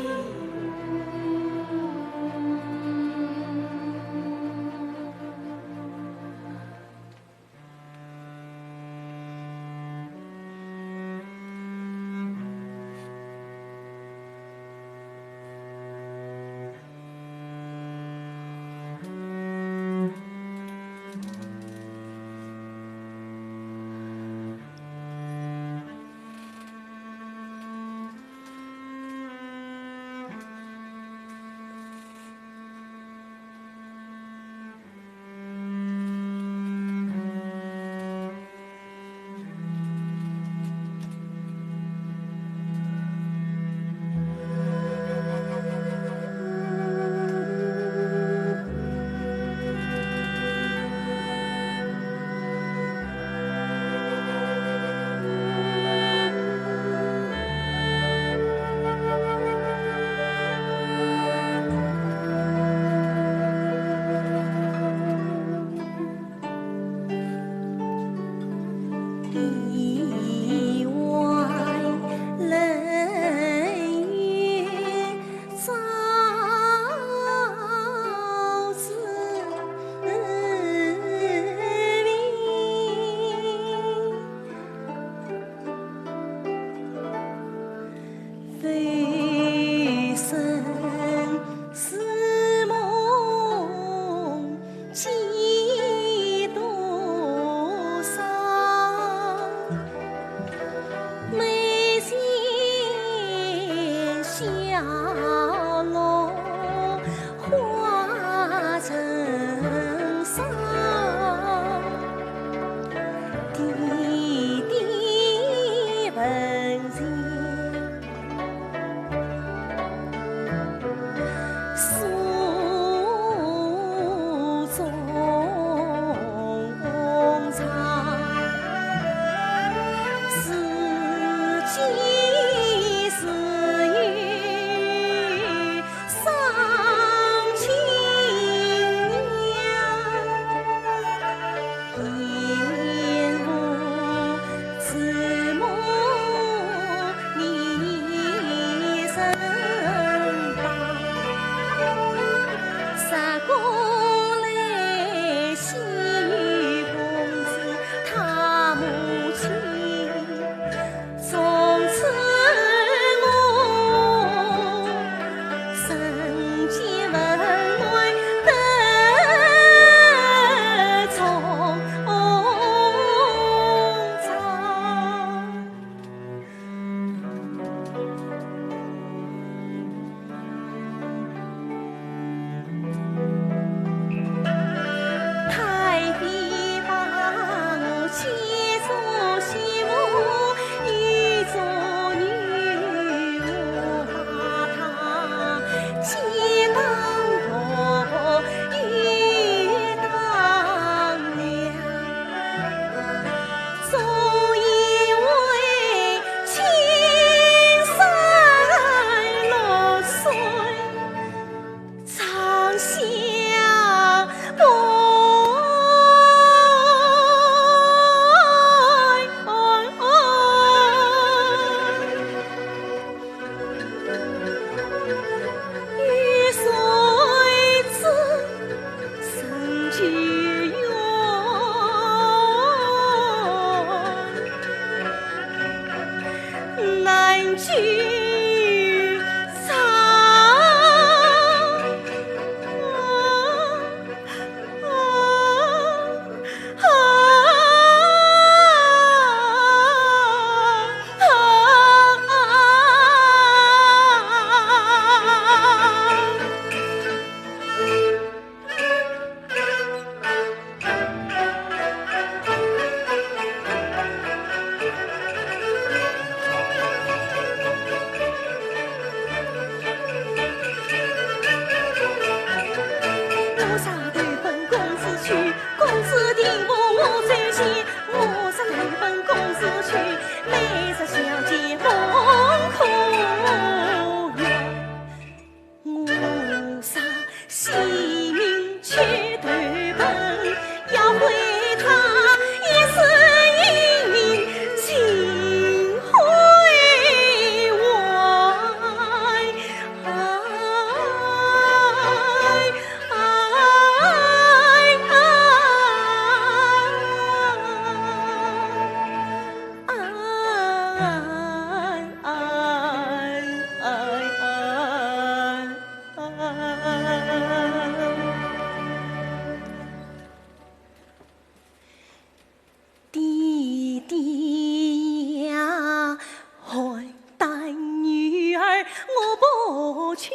我不娶。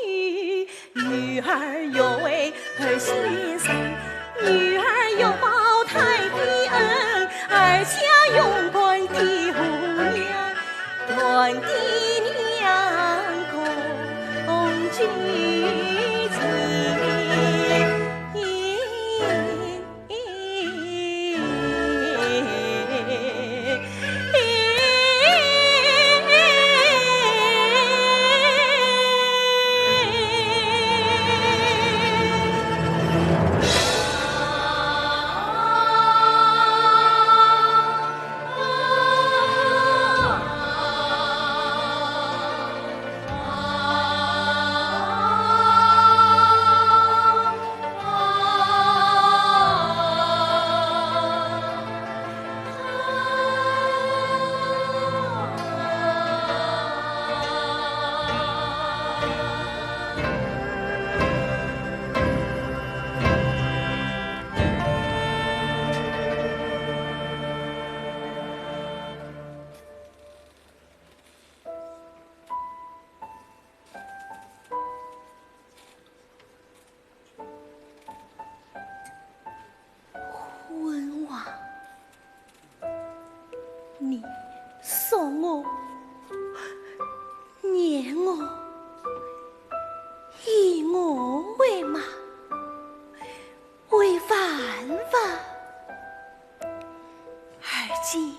女儿有为儿先生，女儿有报太的恩，儿家勇敢的红娘，断的娘共举起。昏王，你送我、念我、以我为马，为万万，而今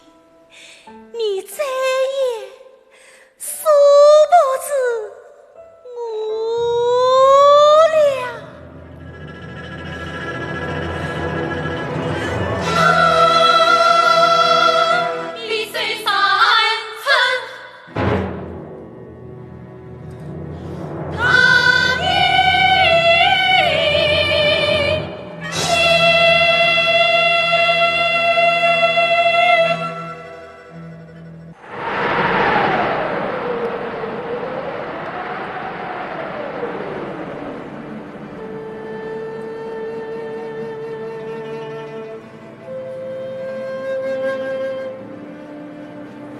你再也 恕不得我了。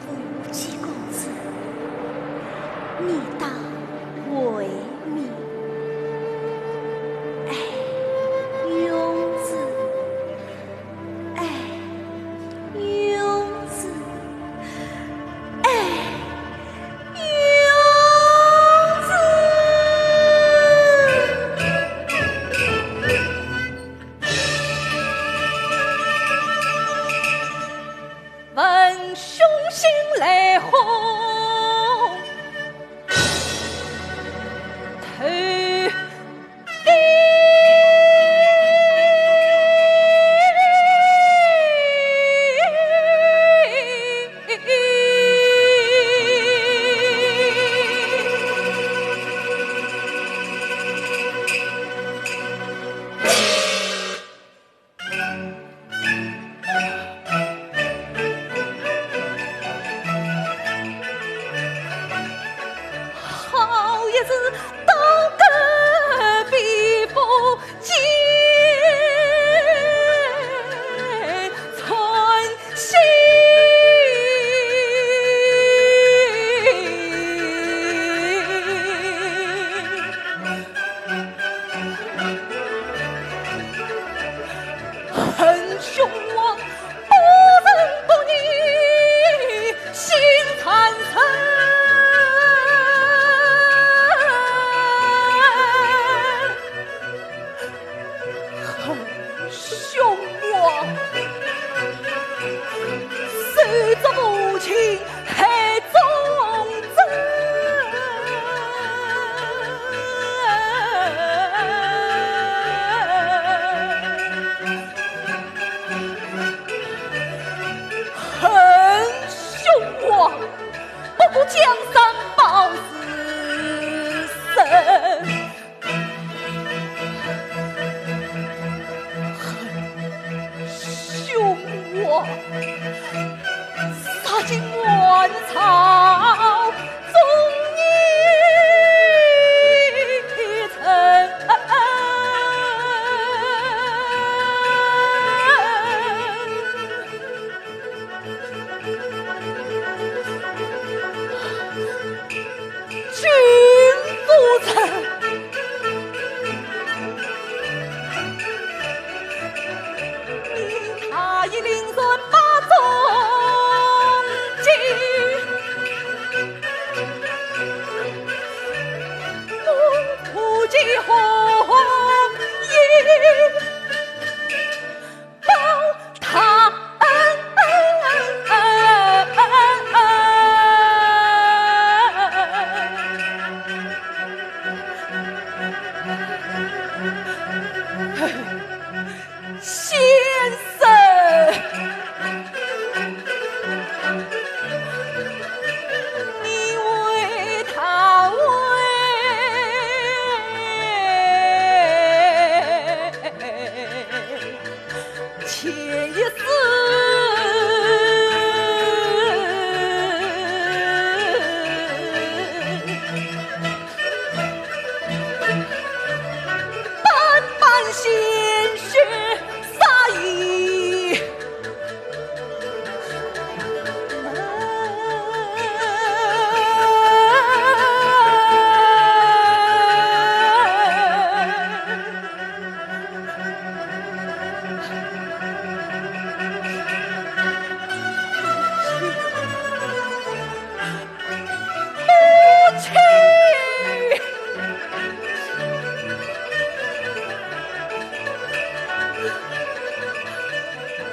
无忌公子，你当为民。哎，永子，哎，永子，哎， 永子。闻兄信来贺，投 好一日当个比不见传奇。恨兄王不仁不义，心残忍。先生，你为他为前一世。 斑斑鲜血洒一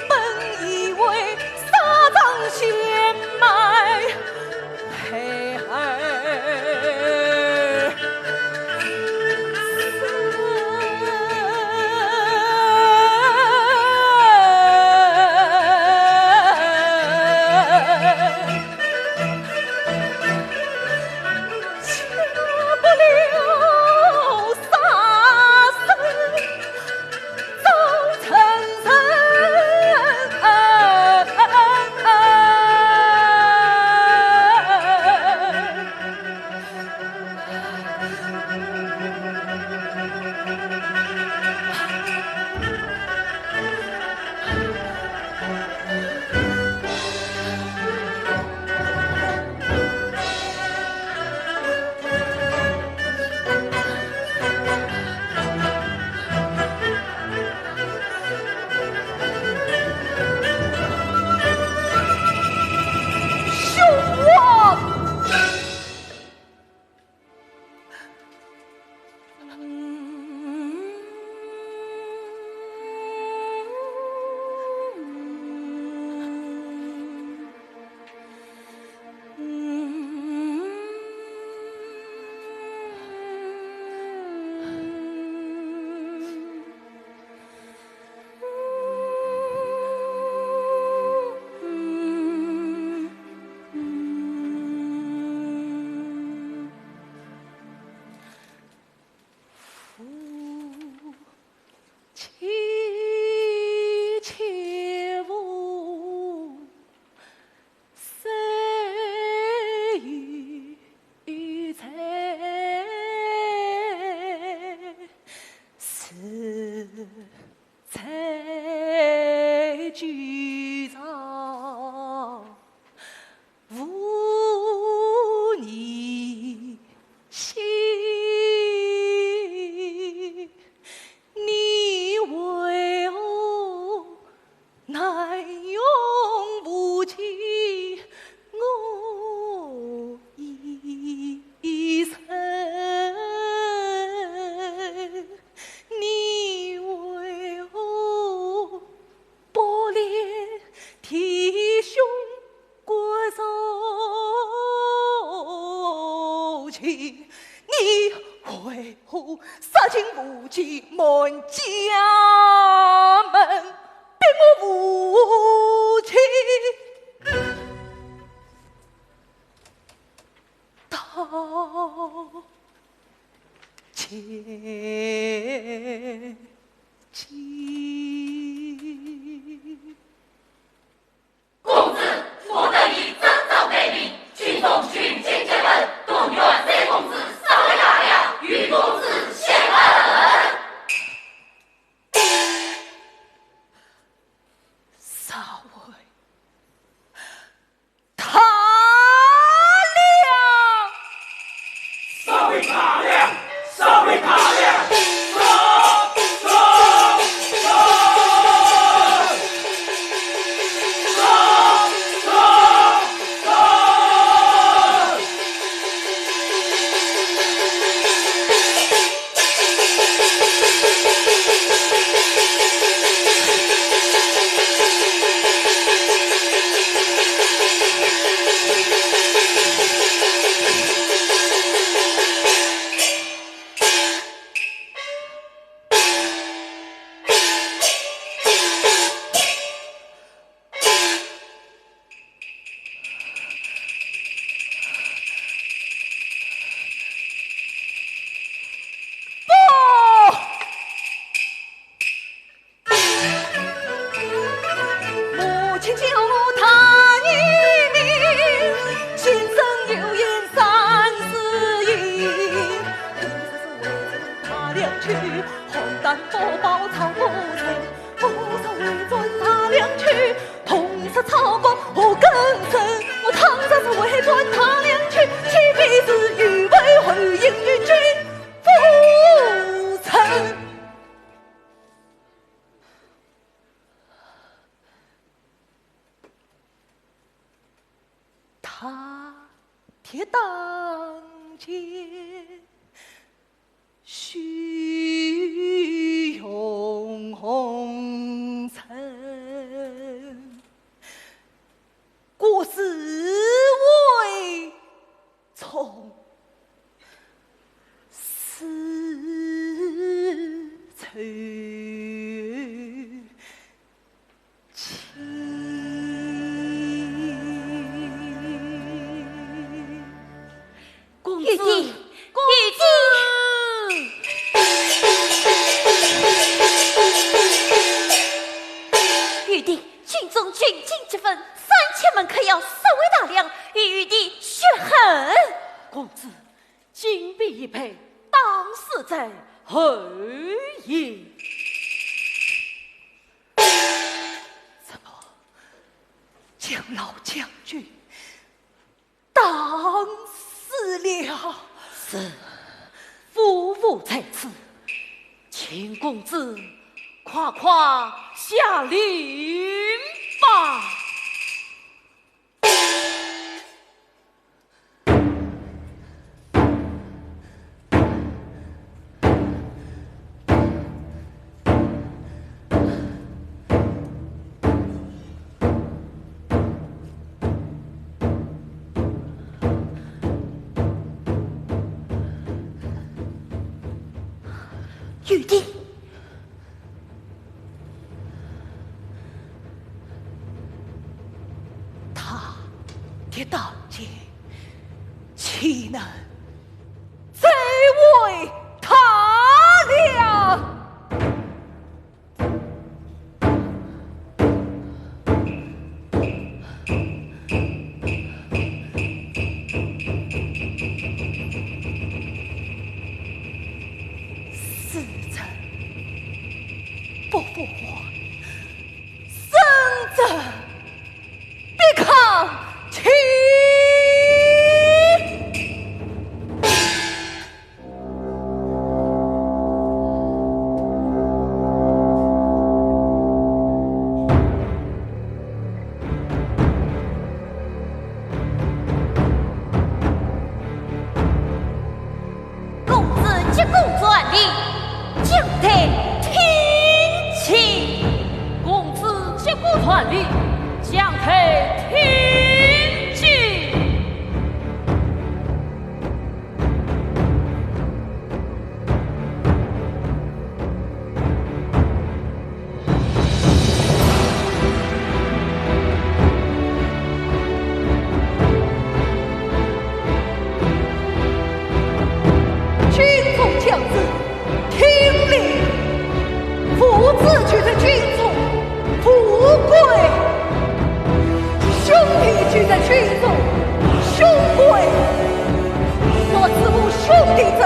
本以为沙场血脉孩儿 公子，我等已征召待命，请从军情接本，动员三公子稍为大量，与公子谢恩。母亲教我大义名，先生有言三思也。大梁去，汉丹宝宝藏不成。我若回转大梁去，铜蛇草木何根生？我倘若是回转大梁去，岂非是愚昧后行与君不成？ 踏铁当前须用红尘，故事未 从丝绸轻。公子，玉帝，公子。玉帝， 军中军情急纷，三千门客要杀回大梁，与玉帝雪恨。公子，金兵已败，当死在后营。怎么，将老将军 打死了。是，夫妇在此，请公子快快下令吧。玉帝，他的刀剑岂能 再为他了。死者不复活，生者 必抗秦。公子鞠躬传令，将台听清。公子鞠躬传令，将台听清。 军中将士，听令！父子聚在军中，富贵；兄弟聚在军中，凶贵。若是无兄弟者，